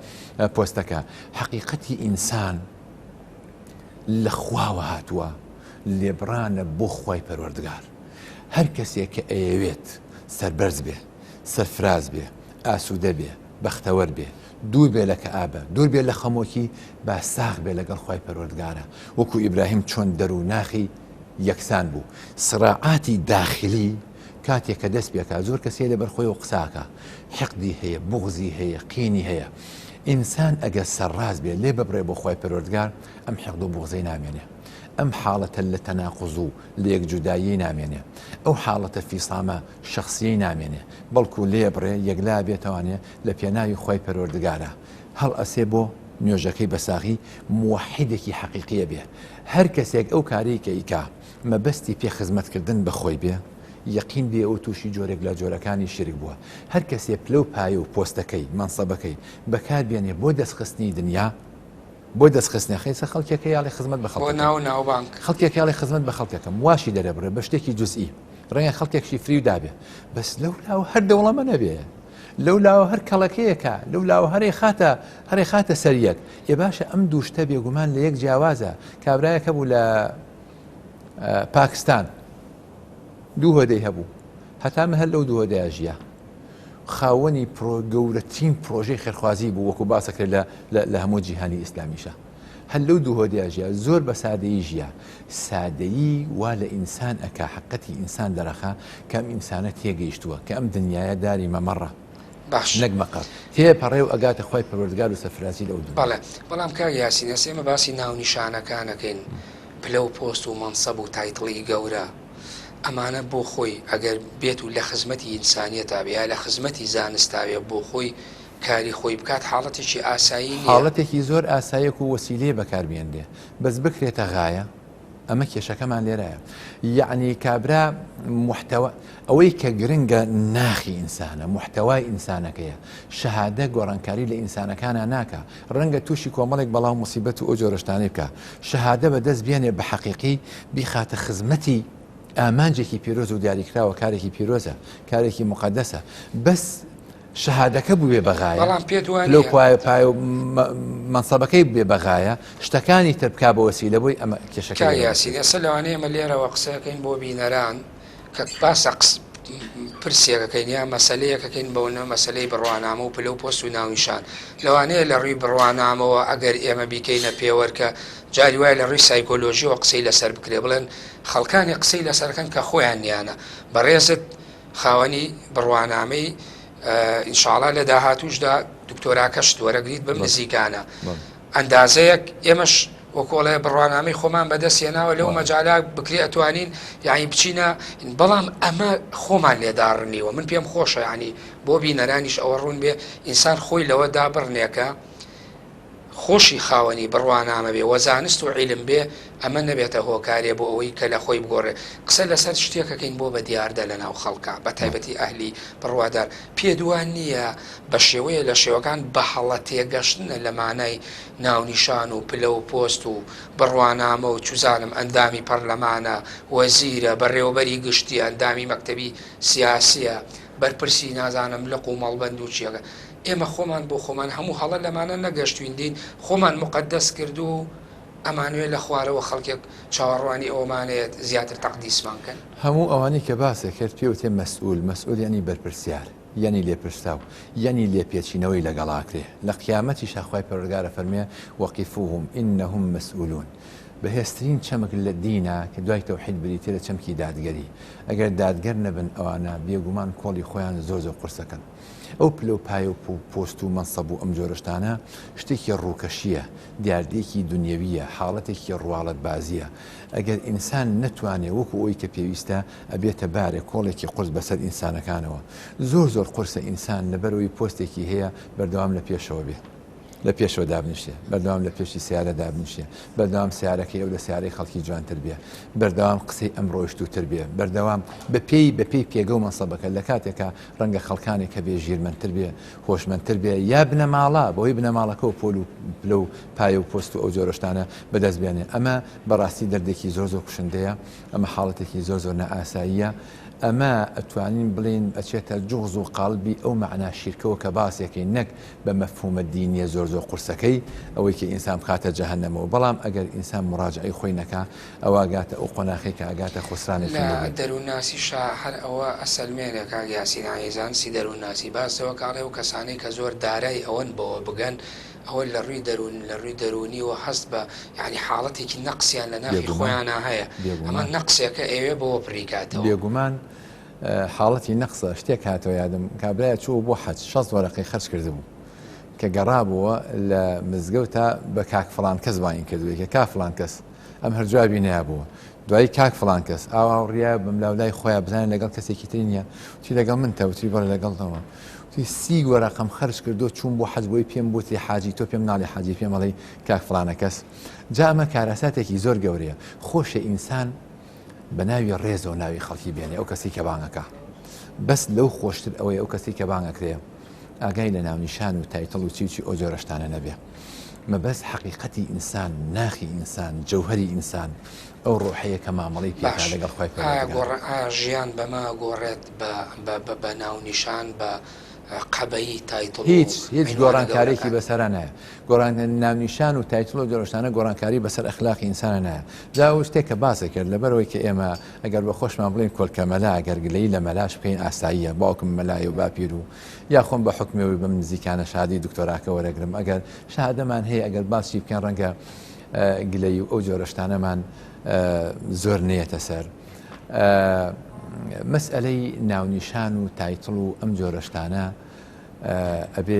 پۆستەکە حەقیقەتی ئینسان لە خواوە هاتووە لێبڕانە بۆ خوای پەروەردگار هەر کەسێک کە ئەیەوێت سەربەرز بێ سەرفراز بێ ئاسوودە بێ بەختەوەر بێ دوور بێ لە کەئابە دوور بێ لە خەمۆکی با ساغ بێ لەگەڵ خوای پەروەردگارە وەکو ئیبراهیم چۆن دەر و ناخی یەکسان بوو سڕاعاتی داخلی کاتێک کە دەست پێکا زۆر کەس هەیە لەبەر خۆیەوە قساکە حقدی هەیە بوغزی هەیە قینی هەیە ئینسان ئەگەر سەرڕاست بێ لێ ببڕێ بۆ خوای پەروەردگار ئەم حقد و بوغزەی نامێنێ ئەم حاڵەتە لە تەناقوز و لەیەک جوداییەی نامێنێ ئەو حاڵەتە فیسامە شەخسیەی نامێنێ بەڵکو لێ بڕێ یەکلا بێتەوانێ لە پێناوی خوای پەروەردگارا هەڵئەسێ بۆ نوێژەکەی بە ساغی موەحیدێکی حەقیقیە بێ هەر کەسێک ئەو کارەی کە ئیکا مەبەستی پێ خزمەت کردن بە خۆی بێ. یەقین بێ ئەو تووشی جۆرێک لە جۆرەکانی شیرک بووە. هەر کەسێ پلە و پایە و پۆستەکەی، مەنسەبەکەی، بەکار بێنێ بۆ دەستخستنی دنیا، بۆ دەستخستنی خەیسە خەڵکێک هەیە ئەڵێ خزمەت بە بۆ خەڵکەکەم. ناو و ناوبانگ. خەڵکێک هەیە ئەڵێ خزمەت بە خەڵکەکەم، واشی دەرەبڕێ بە شتێکی جوزئی. ڕەنگە خەڵکێکشی فریو دابێ. بەس لەو لاوە هەر دەوڵەمەنە بێ. لەو لاوە هەر کەڵەکەیەکە، لەو لاوە هەر ئەیخاتە، هەر ئەیخاتە سەر یەک. ئێ باشە ئەم دوو شتە بێگومان لە یەک جیاوازە. کابرایەک هەبوو لە پاکستان دوو هۆدەی هەبوو. هەتا من هەر لەو دوو هۆدەیا ژیا. خاوەنی پرۆ گەورەترین پرۆژەی خێرخوازی بوو وەکو باسەکرێت لە لە هەموو جیهانی ئیسلامیشە. هەر لەو دوو هۆدەیا ژیا. زۆر بە سادەیی ژیا. سادەیی وا لە ئینسان ئەکا حەقیقەتی ئینسان دەرەخا کە ئەم ئینسانە تێگەیشتووە کە ئەم دنیایە داری مەمەڕە باش. نەک مەقەڕ. تێپەڕێ و ئەگاتە خوای پەروەردگار و سەرفرازی لەو دنیا. بەڵێ. بەڵام کاک یاسین ئێستا ئێمە باسی ناونیشانەکان ئەکەین پلە و پۆست و مەنسەب و title ی گەورە ئەمانە بۆ خۆی ئەگەر بێت و لە خزمەتی ئینسانیەتا بێ یا لە خزمەتی زانستا بێ بۆ خۆی کاری خۆی بکات حاڵەتێکی ئاسایی نییە. حاڵەتێکی زۆر ئاساییە و وەسیلەیە بەکار بهێنرێ بەس بکرێتە غایە ئەمە کێشەکەمان لێرەیە یەعنی کابرا محتەوا ئەوەی کە گرنگە ناخی ئینسانە محتەوای ئینسانەکەیە شەهادە گۆڕانکاری لە ئینسانەکانە ناکە ڕەنگە تووشی کۆمەڵێک بەڵاو مصیبەت و ئەو جۆرەشتانەی بکە شەهادە بەدەست بێنێ بە حەقیقی بیخاتە خزمەتی ئامانجێکی پیرۆز و دیاریکراوە کارێکی پیرۆزە کارێکی مقدسە بەس شەهادەکە بووێ بە غایە بەڵام پێت وا لەو نییە پایە پایە و مەنسەبەکەی ببێ بە غایە شتەکانی تر بکا بە وەسیلە بۆی ئەمە کێشەکە کاک لێرە یاسین دەکەوێت. ئێستا لەوانەیە ئێمە لێرەوە قسەکەین بۆ بینەران کە باسە قس پرسێکەکەین یا مەسەلەیەکەکەین بەوە مەسەلەی بڕوانامە و پلە و پۆست و ناونیشان لەوانەیە لە ڕووی بڕوانامەوە ئەگەر ئێمە بیکەینە پێوەر کە جاری وایە لە ڕووی سایکۆلۆژیەوە قسەی لەسەر بکرێ بڵێن خەڵکانی قسەی لەسەرەکەن کە خۆیان نیانە بەڕێزت خاوەنی بڕوانامەی ان شاءاللە لە داهاتووشدا دکتۆراکەشت وەرەگریت بەم نزیکانە ئەندازەیەک ئێمەش وەکۆڵێ بڕوانامەی خۆمان بەدەست هێناوە لەو مەجالا بکرێ ئەتوانین یعنی بچینە بەڵام ئەمە خۆمان لێداڕنیوە من پێم خۆشە ینی بۆ بینەرانیش ئەوە ڕوون بێ ئینسان خۆی لەوە دابڕنێکە خۆشی خاوەنی بڕوانامە بێ وە زانست و عیلم بێ ئەمە نەبێتە هۆکارێ بۆ ئەوەی کە لە خۆی بگۆڕێ قسە لەسەر شتێک ئەکەین بۆ بە دیاردە لە ناو خەڵکا بە تایبەتی ئەهلی بڕوادار پێت وا نییە بە شێوەیە لە شێوەکان بە هەڵە تێگەشتنە لە مانای ناونیشان و پلە و پۆست و بڕوانامە و چوزانم ئەندامی پەرلەمانە وەزیرە بەڕێوەبەری گشتیە ئەندامی مەکتەبی سیاسیە بەرپرسی نازانم لق و مەڵبەند و چیەکە ئێمە خۆمان بۆ خۆمان هەموو هەڵە لەمانە نەگەشتوین دین خۆمان موقەدەس کرد و ئەمانوێ لە خوارەوە خەڵکێک چاوەڕوانی ئەوەمانەیە زیاتر تەقدیسمان کەن. هەموو ئەوانەی کە باست کرد پێ وترێ مەسئول، مەسئول یەعنی بەرپرسیار، یەعنی لێپرسراو، یەعنی لێپێچینەوەی لەگەڵا کرێ، لە قیامەتیشا خوای پەروەردگار ئەفەرموێ، وقفوهم انهم مسئولون. بەهێزترین چەمک لە دینا کە دوای تەوحید بریتیە لە چەمکی دادگەری، ئەگەر دادگەر نەبن ئەوانە بێگومان کۆڵی خۆیان زۆر زۆر قورسەکەن. ئەو پلە و پایە و پۆست و مەنسەب و ئەم جۆرە شتانە شتێکی ڕووکەشییە، دیاردەیەکی دونیەوییە، حاڵەتێکی ڕواڵەتبازییە. ئەگەر ئینسان نەتوانێ وەکو ئەوەی کە پێویستە، ئەبێتە بارێک، کۆڵێکی قورس بەسەر ئینسانەکانەوە. زۆر زۆر قورسە ئینسان لەبەرئەوەی پۆستێکی هەیە بەردەوام لە پێشەوە بێ. لە پێشەوە دابنیشێ، بەردەوام لە پێشی سەیارە دابنیشێ، بەردەوام سەیارەکەی ئەو لە سەیارەی خەڵکی جوانتر بێ، بەردەوام قسەی ئەم ڕۆیشتووتر بێ، بەردەوام بە پێی بە پێی پێگە و مەنسەبەکە، لە کاتێکا ڕەنگە خەڵکانێک هەبێ ژیرمەندتر بێ، هۆشمەندتر بێ یا بنەماڵە بەهۆی بنەماڵەکەوە پۆل و پلە و پایە و پۆست و ئەو جۆرە شتانە بەدەست بێنێ. ئەمە بەڕاستی دەردێکی زۆر زۆر کوشندەیە، ئەمە حاڵەتێکی زۆر زۆر نائاساییە. ئەمە ئەتوانین بڵێین ئەچێتە جوغز و قاڵبی ئەو مەعنا شیرکەوە کە باسێکەین نەک بە مەفهومە دینیە زۆر زۆر قورسەکەی ئەوەی کە ئینسان بخاتە جەهەنەمەوە بەڵام ئەگەر ئینسان موراجەعەی خۆی نەکا ئەوا ئەگاتە ئەو قۆناخەی کە ئەگاتە خوسرانێکی لە موبین. دەروونناسیشا هەر ئەوە ئەسەلمێنێ کاک یاسین عەلی زانستی دەروونناسی باس لەوە کە ئەڵێ ئەو کەسانەی کە زۆر دارای ئەوەن بەوە بگەن ئەوە لە ڕووی دەروون لە ڕووی دەروونیەوە هەست بە یانی حاڵەتێکی نەقسیان لە ناخی بێگومان خۆیانا هەیە ئەمە بێگومان. نەقسێکە ئەیەوێ بەوە پڕی کاتەوە. بێگومان حاڵەتی نەقسە شتێک هاتەوە یادم کابرایە چوو بۆ حەج شەست وەرەقەی خەرج کردبوو کە گەڕابووە لە مزگەوتا بە کاک فڵان کەس بانگی کردبووی کە کا فڵان کەس ئەم هەر جوابی نەیابووە دوایی کاک فڵان کەس ئاوا ڕیا بەملاولای خۆیان بزانێت لەگەڵ کەسێکی تری نییە وتی لەگەڵ من تە وتی بەڵێ لەگەڵتەوە وتی سی وەرەقەم خەرج کردو چوون بۆ حەج بۆی پێم بوتری حاجی تۆ پێم ناڵێ حاجی پێم ئەڵێی کاک فڵانە کەس جا ئەمە کارەساتێکی زۆر گەورەیە خۆشە ئینسان. بە ناوی ڕێزەوە ناوی خەڵکی بێنێ ئەو کەسی کە بانگەکە بەس لەو خۆشتر ئەوەی ئەو کەسی کە بانگەکرێ ئاگای لە ناونیشان و title و چی و چی ئەو جۆرە شتانە نەبێ. مەبەست حەقیقەتی ئینسان، ناخی ئینسان، جەوهەری ئینسان، ئەو ڕۆحەیە کە مامەڵەی پێ باش ئەکا لەگەڵ خوای ئایا پەروەردگار. گۆڕ ئایا ژیان بەمە ئەگۆڕێت بە بە بە بە ناونیشان بە قەبەیی title و هیچ هیچ عینوانە گۆڕانکاریەکی گەورەکان؟ بەسەرا نایە. گۆڕان ناونیشان و title و جۆرە شتانە گۆڕانکاری بەسەر ئەخلاقی ئینسانا نایە. جا ئەو شتێک کە باست کرد لەبەرئەوەی کە ئێمە ئەگەر بە خۆشمان بڵێین کۆلکە مەلا ئەگەر گلەیی لە مەلاش بکەین ئاساییە باوکم مەلایە و باپیر و یا خۆم بە حوکمی ئەوەی بەم نزیکانە شەهادەی دکتۆراکە وەرەگرم ئەگەر شەهادەمان هەیە ئەگەر باسی بکەین ڕەنگە گلەیی و ئەو جۆرە شتانەمان زۆر نەیەتە سەر مەسئلەی ناونیشان و title و ئەم جۆرە شتانە ئەبێ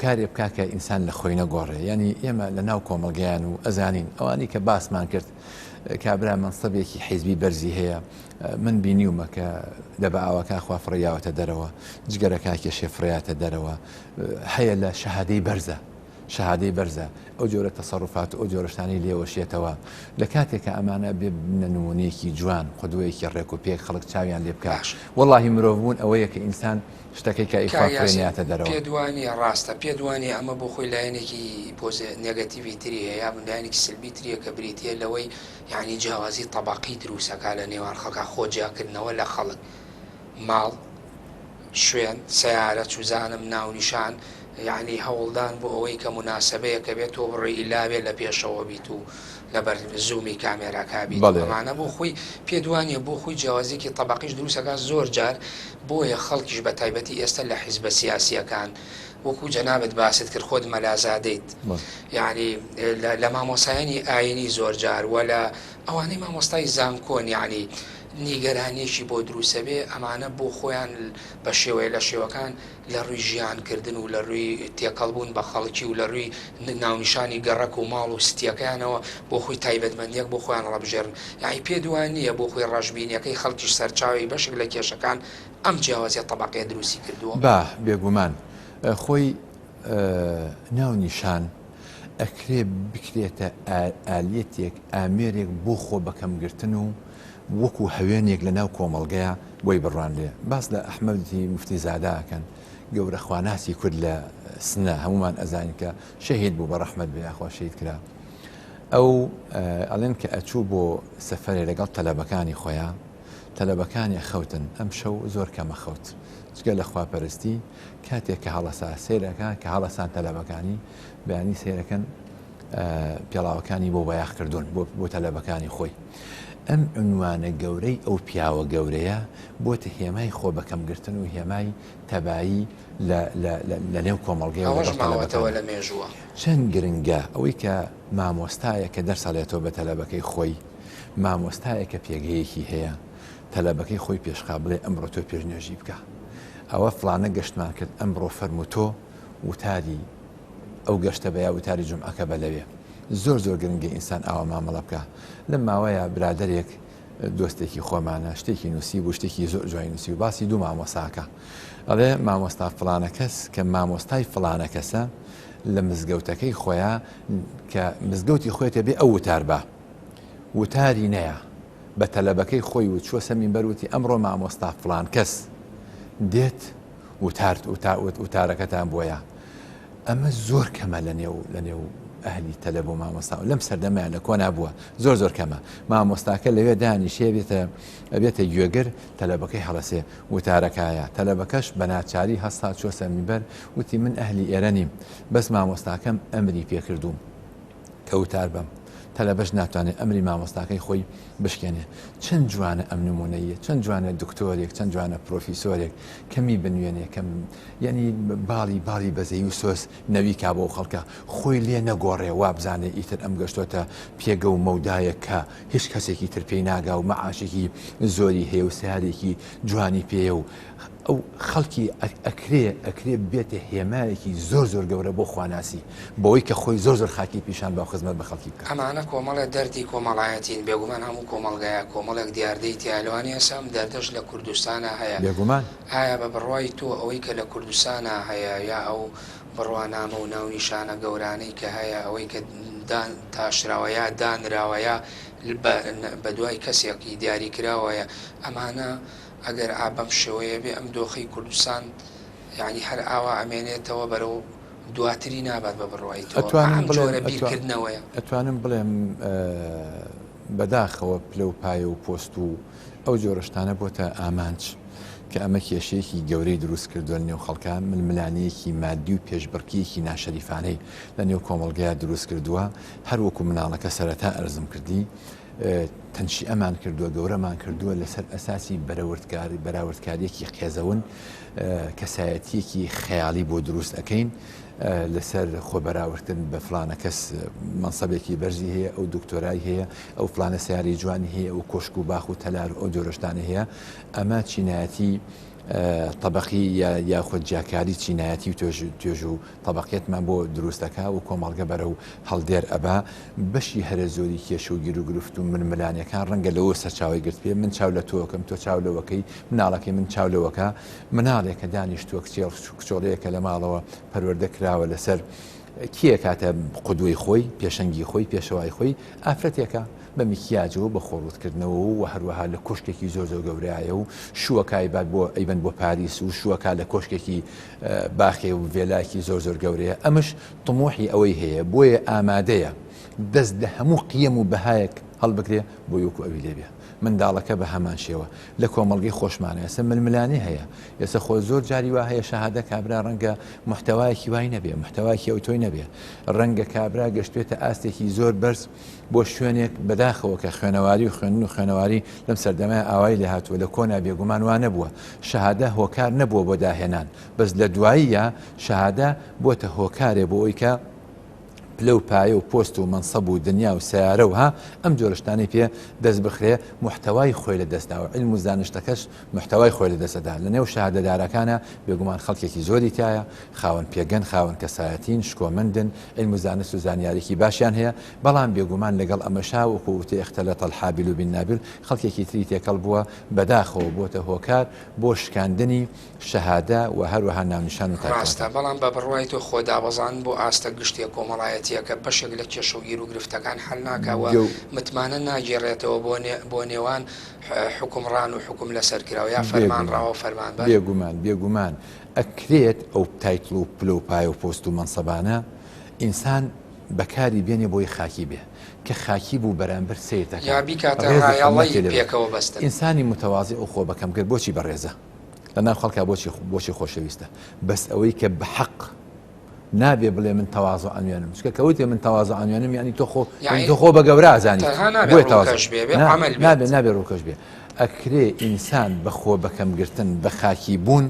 کارێ بکا کە ئینسان لە خۆی نەگۆڕێ یعنی ئێمە لە ناو کۆمەڵگەیان و ئەزانین ئەوانی کە باسمان کرد کابرا مەنسەبێکی حیزبی بەرزی هەیە من بینیومە کە دەبە ئاواکە خوا فڕیاوەتە دەرەوە جگەرەکە کێشێ فڕیاتە دەرەوە هەیە لە شەهادەی بەرزە شەهادەی بەرزە ئەو جۆرە تەسەروفات و ئەو جۆرە شتانەی لێوەشێتەوە لە کاتێک کە ئەمانە بێ ببنە نمونەیەکی جوان قدوەیەکی ڕێک و پێک خەڵک چاویان لێ بکا باش. وەڵاهی مرۆڤ بوون ئەوەیە کە ئینسان شتەکەی کە ئیخوا کاک فرێ یاسین نەیاتە دەرەوە. پێت وا نییە ڕاستە پێت وا نییە ئەمە بۆ خۆی لایەنێکی پۆزێ نێگەتیڤی تری هەیە یا لایەنێکی سلبی تری هەیە کە بریتییە لەوەی یانی جیاوازی تەبەقی دروست ئەکا لە نێوان خەڵکا خۆ جیاکردنەوە لە خەڵک ماڵ شوێن، سەیارە، چوزانم ناونیشان، یەعنی هەوڵدان بۆ ئەوەی کە موناسەبەیەکە بێت تۆ بڕۆی ئیلا بێ لە پێشەوە بیت و لەبەر زوومی کامێراکا بیت و بەڵێ. ئەمانە بۆ خۆی پێت وانیە بۆ خۆی جیاوازیەکی تەبەقیش دروست ئەکات زۆر جار بۆیە خەڵکیش بە تایبەتی ئێستا لە حیزبە سیاسیەکان وەکو جەنابت باست کرد خۆت مەلازادەیت بەڵێ. یەعنی لە مامۆسایانی ئاینی زۆر جار وە لە ئەوانەی مامۆستای زانکۆن یەعنی نیگەرانیەکی بۆ دروسەبێ ئەمانە بۆ خۆیان بە شێوەیە لە شێوەکان لە ڕووی ژیان کردن و لە ڕووی تێکەڵ بوون بە خەڵکی و لە ڕووی ناونیشانی گەڕەک و ماڵ و ستیەکەیانەوە بۆ خۆی تایبەتمەندیەک بۆ خۆیان ڕەبژێرن یانی پێت وا نییە بۆ خۆی ڕەشبینیەکەی خەڵکیش سەرچاوی بەشێک لە کێشەکان ئەم جیاوازیە تەبەقیە دروستی کردووە؟ با بێگومان خۆی ناونیشان ئەکرێ بکرێتە ئالیەتێک، ئامێرێک بۆ خۆ بەکەمگرتن و وەکو هەوێنێک لە ناو کۆمەڵگەیا بۆی بڕوانرێ. باس لە ئەحمەدی موفتی زادە ئەکەن، گەورە خواناسی کورد لە سنە، هەموومان ئەزانین کە شەهید بوو، بە ڕەحمەت بێ یاخوا شەهید کرا. ئەو ئەڵێن کە ئەچوو بۆ سەفەرێ لەگەڵ تەلەبەکانی خۆیا، تەلەبەکانی ئەخەوتن، ئەمشەو زۆر کەم ئەخەوت، جگە لە خواپەرستی، کاتێک کە هەڵەسا سەیرەکا کە هەڵەسان تەلەبەکانی، بەیانی سەیرەکەن پێڵاوەکانی بۆ بەیاخ کردوون بۆ تەلەبەکانی خۆی. ئەم عنوانە گەورەی ئەو پیاوە گەورەیە بۆتە هێمای خۆ بەکەمگرتن و هێمای تەبایی لە نێو کۆمەڵگەی ئەوەش ماوەتەوە لە مێژووە. چەند گرنگە ئەوەی کە مامۆستایە کە دەرس ئەڵێتەوە بە تەلەبەکەی خۆی، مامۆستایە کە پێگەیەکی هەیە، تەلەبەکەی خۆی پێشخا بڵێ ئەمڕۆ تۆ پێشنوێژی بکە. ئەوە فڵانە گەشتمان کرد ئەمڕۆ فەرموو تۆ وتاری ئەو گەشتە بە یا وتاری جومعەکە بە لەوێ. زۆر زۆر گرنگە ئینسان ئاوا مامەڵە بکا. لەم ماوەیە برادەرێک دۆستێکی خۆمانە شتێکی نووسیبوو شتێکی زۆر جوانی نووسیبوو باسی دوو مامۆستاکە ئەڵێ مامۆستا فڵانە کەس کە مامۆستای فڵانە کەسە لە مزگەوتەکەی خۆیان کە مزگەوتی خۆیتە بێ ئەو وتار بە وتاری نەیە بە تەلەبەکەی خۆی و چوە سە مینبەر وتی ئەمڕۆ مامۆستا فڵان کەس دێت وتارت وتارەکەتان بۆیە ئەمە زۆر کەمە لە نێو لە نێو ئەهلی تەلەب و مامۆستا و لەم سەردەمەیان لە کۆنا بووە زۆر زۆر کەمە مامۆستاکە لەوێ دانیشێ بێتە ئەبێتە گوێگر تەلەبەکەی هەڵەسێ وتارەکایە تەلەبەکەش بە ناچاری هەستا چوە سەر مینبەر وتی من ئەهلی ئێرە نیم بەس مامۆستاکەم ئەمری پێکردووم کە وتار بەم. تەلەبەش ناتوانێت ئەمری مامۆستاکەی خۆی بشکێنێ. چەند جوانە ئەم نمونەییە، چەند جوانە دکتۆرێک، چەند جوانە پرۆفیسۆرێک کەمی بنوێنێ، کەم یەعنی باڵی باڵی بەزەیی و سۆز نەوی کا بۆ ئەو خەڵکە، خۆی لێ نەگۆڕێ وابزانێ ئیتر ئەم گەشتۆتە پێگە و مەودایەک کە هیچ کەسێکی تر پێی ناگا و مەعاشێکی زۆری هەیە و سەیارێکی جوانی پێیە و ئەو خەڵکی ئەکرێ ئەکرێ بێتە هێمایەکی زۆر زۆر گەورە بۆ خواناسی بەوەی کە خۆی زۆر زۆر خاکی پیشان با و خزمەت بە خەڵکی بکا. ئەمانە کۆمەڵێ دەردی کۆمەڵایەتین، بێگومان هەموو کۆمەڵگایەک کۆمەڵێک دیاردەی تیایە، لەوانەیە ئێستا ئەم دەردەش لە کوردستانا هەیە، بێگومان. ئایا بە بڕوای تۆ ئەوەی کە لە کوردستانا هەیە یا ئەو بڕوانامە و ناونیشانە گەورانەی کە هەیە، ئەوەی کە دان تاشراوە یا دانراوە یا. بە دوای کەسێکی دیاریکراوەیە ئەمانە ئەگەر ئا بەم شێوەیە بێ ئەم دۆخەی کوردستان یانی هەر ئاوا ئەمێنێتەوە بەرەو دواتری نابات بە بڕوای تۆ ئەتوانم ئەم بڵێم جۆرە بیرکردنەوەیە؟ ئەتوانم بڵێم بەداخەوە پلە و پایە و پۆست و ئەو جۆرە شتانە بۆتە ئامانج کە ئەمە کێشەیەکی گەورەی دروست کردووە لە نێو خەڵکا، ململانێیەکی مادی و پێشبڕکێیەکی ناشەریفانەی لە نێو کۆمەڵگەیا دروست کردووە، هەر وەکو مناڵەکە سەرەتا ئەرزم کردی تەنشیئەمان کردووە، گەورەمان کردووە لەسەر ئەساسی بەرەوردکاری بەراوردکاریەکی قێزەون کەسایەتیەکی خەیاڵی بۆ دروست ئەکەین لەسەر خۆ بەراوردکردن بە فلانە کەس مەنسەبێکی بەرزی هەیە ئەو دکتۆرای هەیە ئەو فلانە سیارەی جوانی هەیە ئەو کۆشک و باخ و تەلار و ئەو جۆرە شتانە هەیە ئەمە چینایەتی تەبەقی یاخود جیاکاری چینایەتی و توێژ و تەبەقیەتمان بۆ دروست دەکا و کۆمەڵگە بەرەو هەڵدێر ئەبا. بەشی هەرە زۆری کێشە و گیروگرفت و ململانێکان ڕەنگە لەوە سەرچاوەی گرتبێ، من چاو لە تۆ ئەکەم، تۆ چاو لەوەکەی، مناڵەکەی من چاو لەوەکا. مناڵێک کە دانیشتووە، کچێڵ کچۆڵەیەکە لە ماڵەوە پەروەردە کراوە لەسەر کێ ئەکاتە قودوەی خۆی، پێشەنگی خۆی، پێشەوای خۆی، ئافرەتێکە. بە میکیاجەوە بە خۆ ڕووتکردنەوە و هەروەها لە کۆشکێکی زۆر زۆر گەورایە و شووەکە ئەیبات بۆ ئەیبەن بۆ پاریس و شووەکە لە کۆشکێکی باخێ و ڤێلاکی زۆر زۆر گەورەیە ئەمش تموحی ئەوەی هەیە بۆیە ئامادەیە دەست لە هەموو قیەم و بەهایەک هەڵبگرێ بۆی وەکو ئەوی لێبێ منداڵەکە بە هەمان شێوە لە کۆمەڵگەی خۆشمانە ئێستا ململانێ هەیە ئێستا خۆ زۆر جاری وا هەیە شەهادە کابرا ڕەنگە محتەوایەکی وای نەبێ محتەواکی ئەو تۆی نەبێ ڕەنگە کابرا گەشتێتە ئاستێکی زۆر بەرز بۆ شوێنێک، بەداخەوە کە خوێنەواری و خوێندن و خوێنەواری لەم سەردەمەیا ئاوای لێ هاتووە، لە کۆنا بێگومان وا نەبووە، شەهادە هۆکار نەبووە بۆ داهێنان، بەس لە دواییە شەهادە بۆتە هۆکارێ بۆ ئەوی کە پلە و پایە و پۆست و مەنسەب و دنیا و سەیارە و ها ئەم جۆرە شتانەی پێ دەست بخرێ، موحتەوای خۆی لە دەست داوە، عیلم و زانشتەکەش محتەوای خۆی لە دەست ئەدا، لە نێو شەهادەدارەکانا بێگومان خەڵکێکی زۆری تیایە، خاوەن پێگەن، خاوەن کەسایەتین، شکۆمەندن، عیلم و زانست و زانیاریی باشیان هەیە، بەڵام بێگومان لەگەڵ ئەمەشا وەکو وتەی اختلط الحابل بالنابل خەڵکێکی تری تێکەڵ بووە، بەداخەوە بۆتە هۆکار بۆ شکاندنی شەهادە و هەروەها ناونیشان و ڕاستە، تایتڵەکان. بەڵام بە بڕوای تۆ خۆ دابەزاندن بۆ ئاستە گشتیە کۆمەڵایەتیەکە بەشێک لە کێشە و گیروگرفتەکان حەل ناکا و گەو. متمانە ناگێڕێتەوە بۆ بۆ نێوان حوکمڕان و حوکم لەسەر کراو یا بێگومان فەرمانڕەوا و فەرمانبەر؟ بێگومان بێگومان ئەکرێت ئەو title و پلە و پایە و پۆست و مەنسەبانە ئینسان بەکاری بێنێ بۆی خاکی بێ کە خاکی بوو بەرامبەر سەیر دەکا یا بیکاتە ڕێز و ڕایەڵەی حورمەتی لێ بگرێ پێکەوە بەستن. ئینسانی متەوازیع و خۆ بەکەمگر بۆچی بەڕێزە لەناو خەڵکا بۆچی بۆچی خۆشەویستە بەس ئەوەی کە بەحەق نابێ بڵێ من تەوازۆ ئەنوێنم چونکە کە وتێ من تەوازۆ ئەنوێنم یعنی تۆ خۆ یعنی تۆ خۆ بە گەورە ئەزانیت تەنها نابێ بۆیە تەوازۆ ڕووکەش بێ بێ نا عەمەل بێت. نابێ نابێ ڕووکەش بێ ئەکرێ ئینسان بە خۆ بەکەمگرتن بە خاکی بوون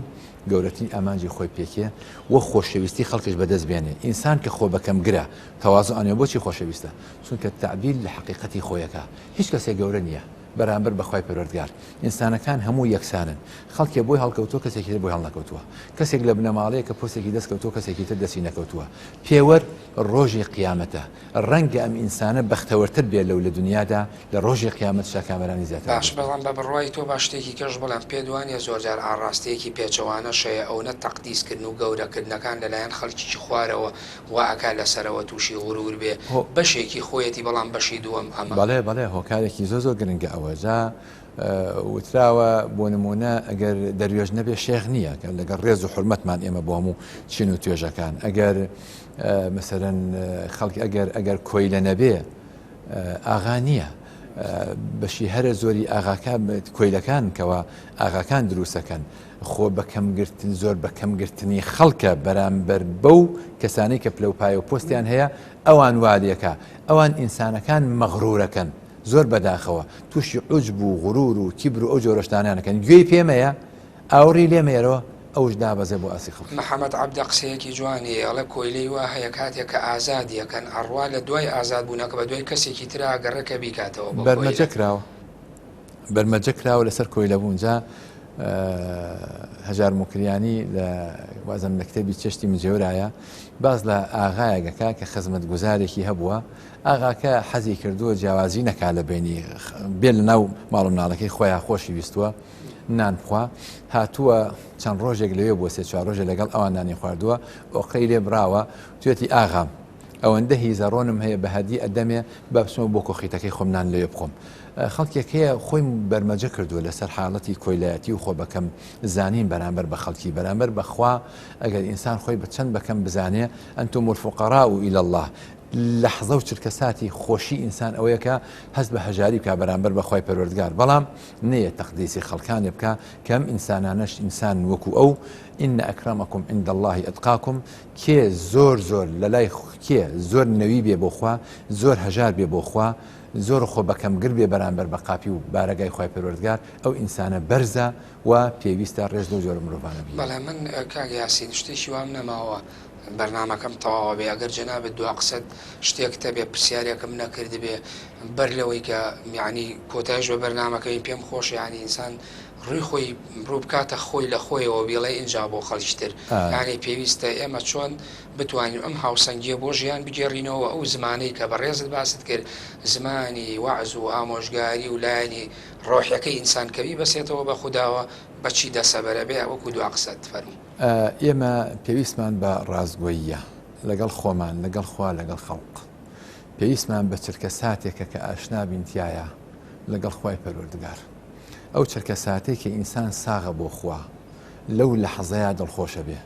گەورەترین ئامانجی خۆی پێکێ و خۆشەویستی خەڵکش بەدەست بێنێ ئینسان کە خۆ بەکەمگرە تەوازۆ ئەنوێ بۆچی خۆشەویستە چونکە تەعبیر لە حەقیقەتی خۆیەکا هیچ کەسێک گەورە نییە بەرامبەر بە خوای پەروەردگار ئینسانەکان هەموو یەکسانن خەڵکێ بۆی هەڵکەوتووە کەسێکی تر بۆی هەڵنەکەوتووە کەسێک لە بنەماڵەیە کە پۆستێکی دەست کەوتووە کەسێکی تر دەستی نەکەوتووە پێوەر ڕۆژی قیامەتە ڕەنگە ئەم ئینسانە بەختەوەرتر بێ لەو لە دنیادا لە ڕۆژی قیامەت شا کامەرانی زیاتر باش وەردەگرێت. بەڵام بە بڕوای تۆ با شتێکی کەش بڵێم پێت وانیە زۆرجار ئاڕاستەیەکی پێچەوانەش هەیە ئەونە تەقدیس کردن و گەورە کردنەکان لەلایەن خەڵکیکی خوارەوە وا ئەکا لەسەرەوە توشی غرور بێ هۆ. بەشێکی خۆیەتی بەڵام بەشی دووەم ئەمە. بەڵێ بەڵێ هۆکارێکی زۆر زۆر گرنگە ئەوە جا وتراوە بۆ نمونە ئەگەر دەروێش نەبێ شێخ نییە کە لەگەڵ ڕێز و حرمەتمان ئێمە بۆ هەموو چین و توێژەکان ئەگەر مەسەرەن خەڵک ئەگەر ئەگەر کۆیلە نەبێ ئاغا نییە بەشی هەرە زۆری ئاغاکە کۆیلەکان کەەوە ئاغاکان دروستەکەن خۆ بەکەمگرتن زۆر بەکەمگرتنی خەڵکە بەرامبەر بەو کەسانەی کە پلە و پایە و پۆستیان هەیە ئەوان والێکە ئەوان ئینسانەکان مەغرورەکەن زۆر بەداخەوە تووشی عوجب و غرور و کیبر و ئەو جۆرە شتانیان ئەکەن گوێی پێمەیە ئاوڕی لێ مەیەرەوە ئەوش دابەزێ بۆ ئاستی خەڵکی. محەمەد عەبدە قسەیەکی جوانی هەیە ئەڵێ کۆیلەی وا هەیە کاتێک کە ئازادی ئەکەن ئەڕوا لە دوای ئازاد بوونەکە بە دوای کەسێکی ترا ئەگەڕێ کە بیکاتەوە بە بەرمەجە کۆیلە. کراوە بەرمەجە کراوە لەسەر کۆیلە بوون جا هەژار موکریانی لە وازم لە کتێبی چێشتی مجێورایە باس لە ئاغایەک ئەکا کە خزمەتگوزارێکی هەبووە ئاغاکە حەزی کردووە جیاوازی نەکا لە بەینی بێ لە ناو ماڵ و مناڵەکەی خۆیان خۆشی ویستووە نان بخوا هاتووە چەند ڕۆژێک لەوێ بۆ سێ چوار ڕۆژێ لەگەڵ ئەوان نانی خواردووە ئۆقرەی لێ براوە توێتی ئاغام. ئەوەندە هیزەڕۆنم هەیە بە هەدیە ئەدەمێ با بچمەوە بۆ کۆخیتەکەی خۆم نان لەوێ بخۆم. خەڵکێک هەیە خۆی بەرمەجە کردووە لەسەر حاڵەتی کۆیلایەتی و خۆ بەکەم زانین بەرامبەر بە خەڵکی بەرامبەر بە خوا ئەگەر ئینسان خۆی بە چەند بەکەم بزانێ انتم الفقراء الی اللە لەحزە و چرکەساتی خۆشی ئینسان ئەوەیە کە هەست بە هەژاری بکا بەرامبەر بە خوای پەروەردگار بەڵام نەیە تەقدیسی خەڵکانێ بکا کە ئەم ئینسانانەش ئینسانن وەکو ئەو ان اکرمکم عند اللە اتقاکم کێ زۆر زۆر لەلای کێ زۆر نەوی بێ بۆ خوا زۆر هەژار بێ بۆ خوا زۆر خۆ بەکەمگر بێ بەرامبەر بە قاپی و بارەگای خوای پەروەردگار ئەو ئینسانە بەرزە و پێویستە ڕێز لەو جۆرە مرۆڤانە بگیرێت. بەڵێ من کاک یاسین شتێکی وام نەماوە بەرنامەکەم تەواوە بێ ئەگەر جەنابت دوا قسەت شتێکت هەبێ پرسیارێکم نەکردبێ بەر لەوەی کە یانی کۆتایش بە بەرنامەکەین پێم خۆشە یانی ئینسان ڕووی خۆی ڕوو بکاتە خۆی لە خۆیەوە بیڵێ ئینجا بۆ خەڵکی تر یانی پێویستە ئێمە چۆن بتوانین ئەم هاوسەنگیە بۆ ژیان بگێڕینەوە ئەو زمانەی کە بەڕێزت باست کرد زمانی وەعز و ئامۆژگاری و لایەنی ڕۆحیەکەی ئینسان کە بیبەسێتەوە بە خوداوە بە چی دەسەبەرە بێ وەکو دوا قسەت فەرموو. ئێمە پێویستمان بە ڕاستگۆییە لەگەڵ خۆمان لەگەڵ خوا لەگەڵ خەڵق پێویستمان بە چرکە ساتێکە کە ئاشنا بین تیایا لەگەڵ خوای پەروەردگار ئەو چرکە ساتەی کە ئینسان ساغە بۆ خوا لەو لەحزەیا دڵخۆشە بێ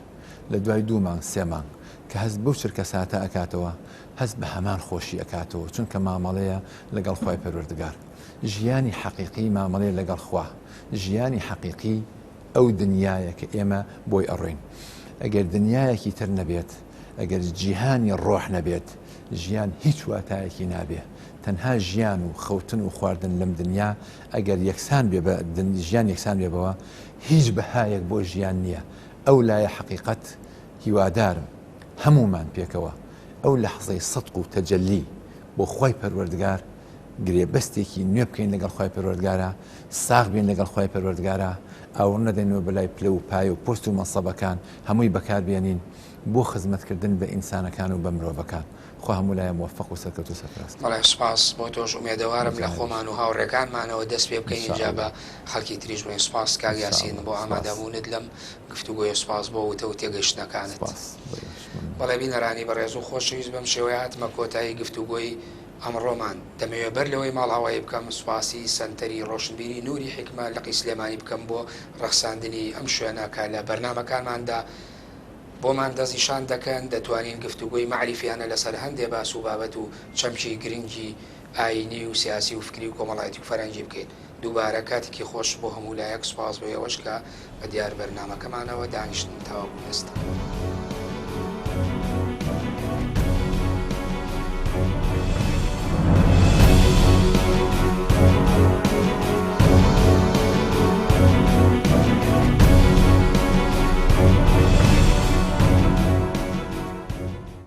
لە دوای دوو مانگ سێ مانگ کە هەست بەو چرکە ساتە ئەکاتەوە هەست بە هەمان خۆشی ئەکاتەوە چونکە مامەڵەیە لەگەڵ خوای پەروەردگار ژیانی حەقیقی مامەڵەیە لەگەڵ خوا ژیانی حەقیقی ئەو دنیایە کە ئێمە بۆی ئەڕۆین ئەگەر دنیایەکی تر نەبێت ئەگەر جیهانی ڕۆح نەبێت ژیان هیچ واتایەکی نابێ تەنها ژیان و خەوتن و خواردن لەم دنیا ئەگەر یەکسان بێ بە ژیان یەکسان بێ بەوە هیچ بەهایەک بۆ ژیان نییە ئەو لایە حەقیقەت هیوادارم هەموومان پێکەوە ئەو لەحزەی سدق و تەجەلی بۆ خوای پەروەردگار گرێبەستێکی نوێ بکەین لەگەڵ خوای پەروەردگارا ساغ بین لەگەڵ خوای پەروەردگارا ئاوڕ نەدەینەوە بەلای پلە و پایە و پۆست و مەنسەبەکان هەمووی بەکار بێنین بۆ خزمەتکردن بە ئینسانەکان و بە مرۆڤەکان خوا هەموو لایە مۆفەق و سەرکەوتوو سەرفراز کات. بەڵێ سوپاس بۆ تۆش ئومێدەوارم لە خۆمان و هاوڕێکانمانەوە دەست پێ بکەین ئینجا بە خەڵکی تریش بڵێین سوپاس کاک یاسین بۆ ئامادەبوونت لەم گفتوگۆیە سوپاس بۆ وتە و تێگەیشتنەکانت. بەڵێ بینەرانی بەڕێز و خۆشەویست بەم شێوەیە هاتمە کۆتایی گفتوگۆی ئەمڕۆمان، دەمەوێ بەر لەوەی ماڵئاوایی بکەم سوپاسی سەنتەری ڕۆشنبیری نوری حیکمە لقی سلێمانی بکەم بۆ ڕەخساندنی ئەم شوێنە کە لە بەرنامەکانماندا بۆمان دەستنیشان دەکەن دەتوانین گفتوگۆی مەعریفیانە لەسەر هەندێ باس و بابەت و چەمکی گرنگی ئایینی و سیاسی و فکری و کۆمەڵایەتی و فەرهەنگی بکەین. دووبارە کاتێکی خۆش بۆ هەموو لایەک سوپاس بۆ ئێوەش کە بە دیار بەرنامەکەمانەوە دانیشتن تاوەکو ئێستا.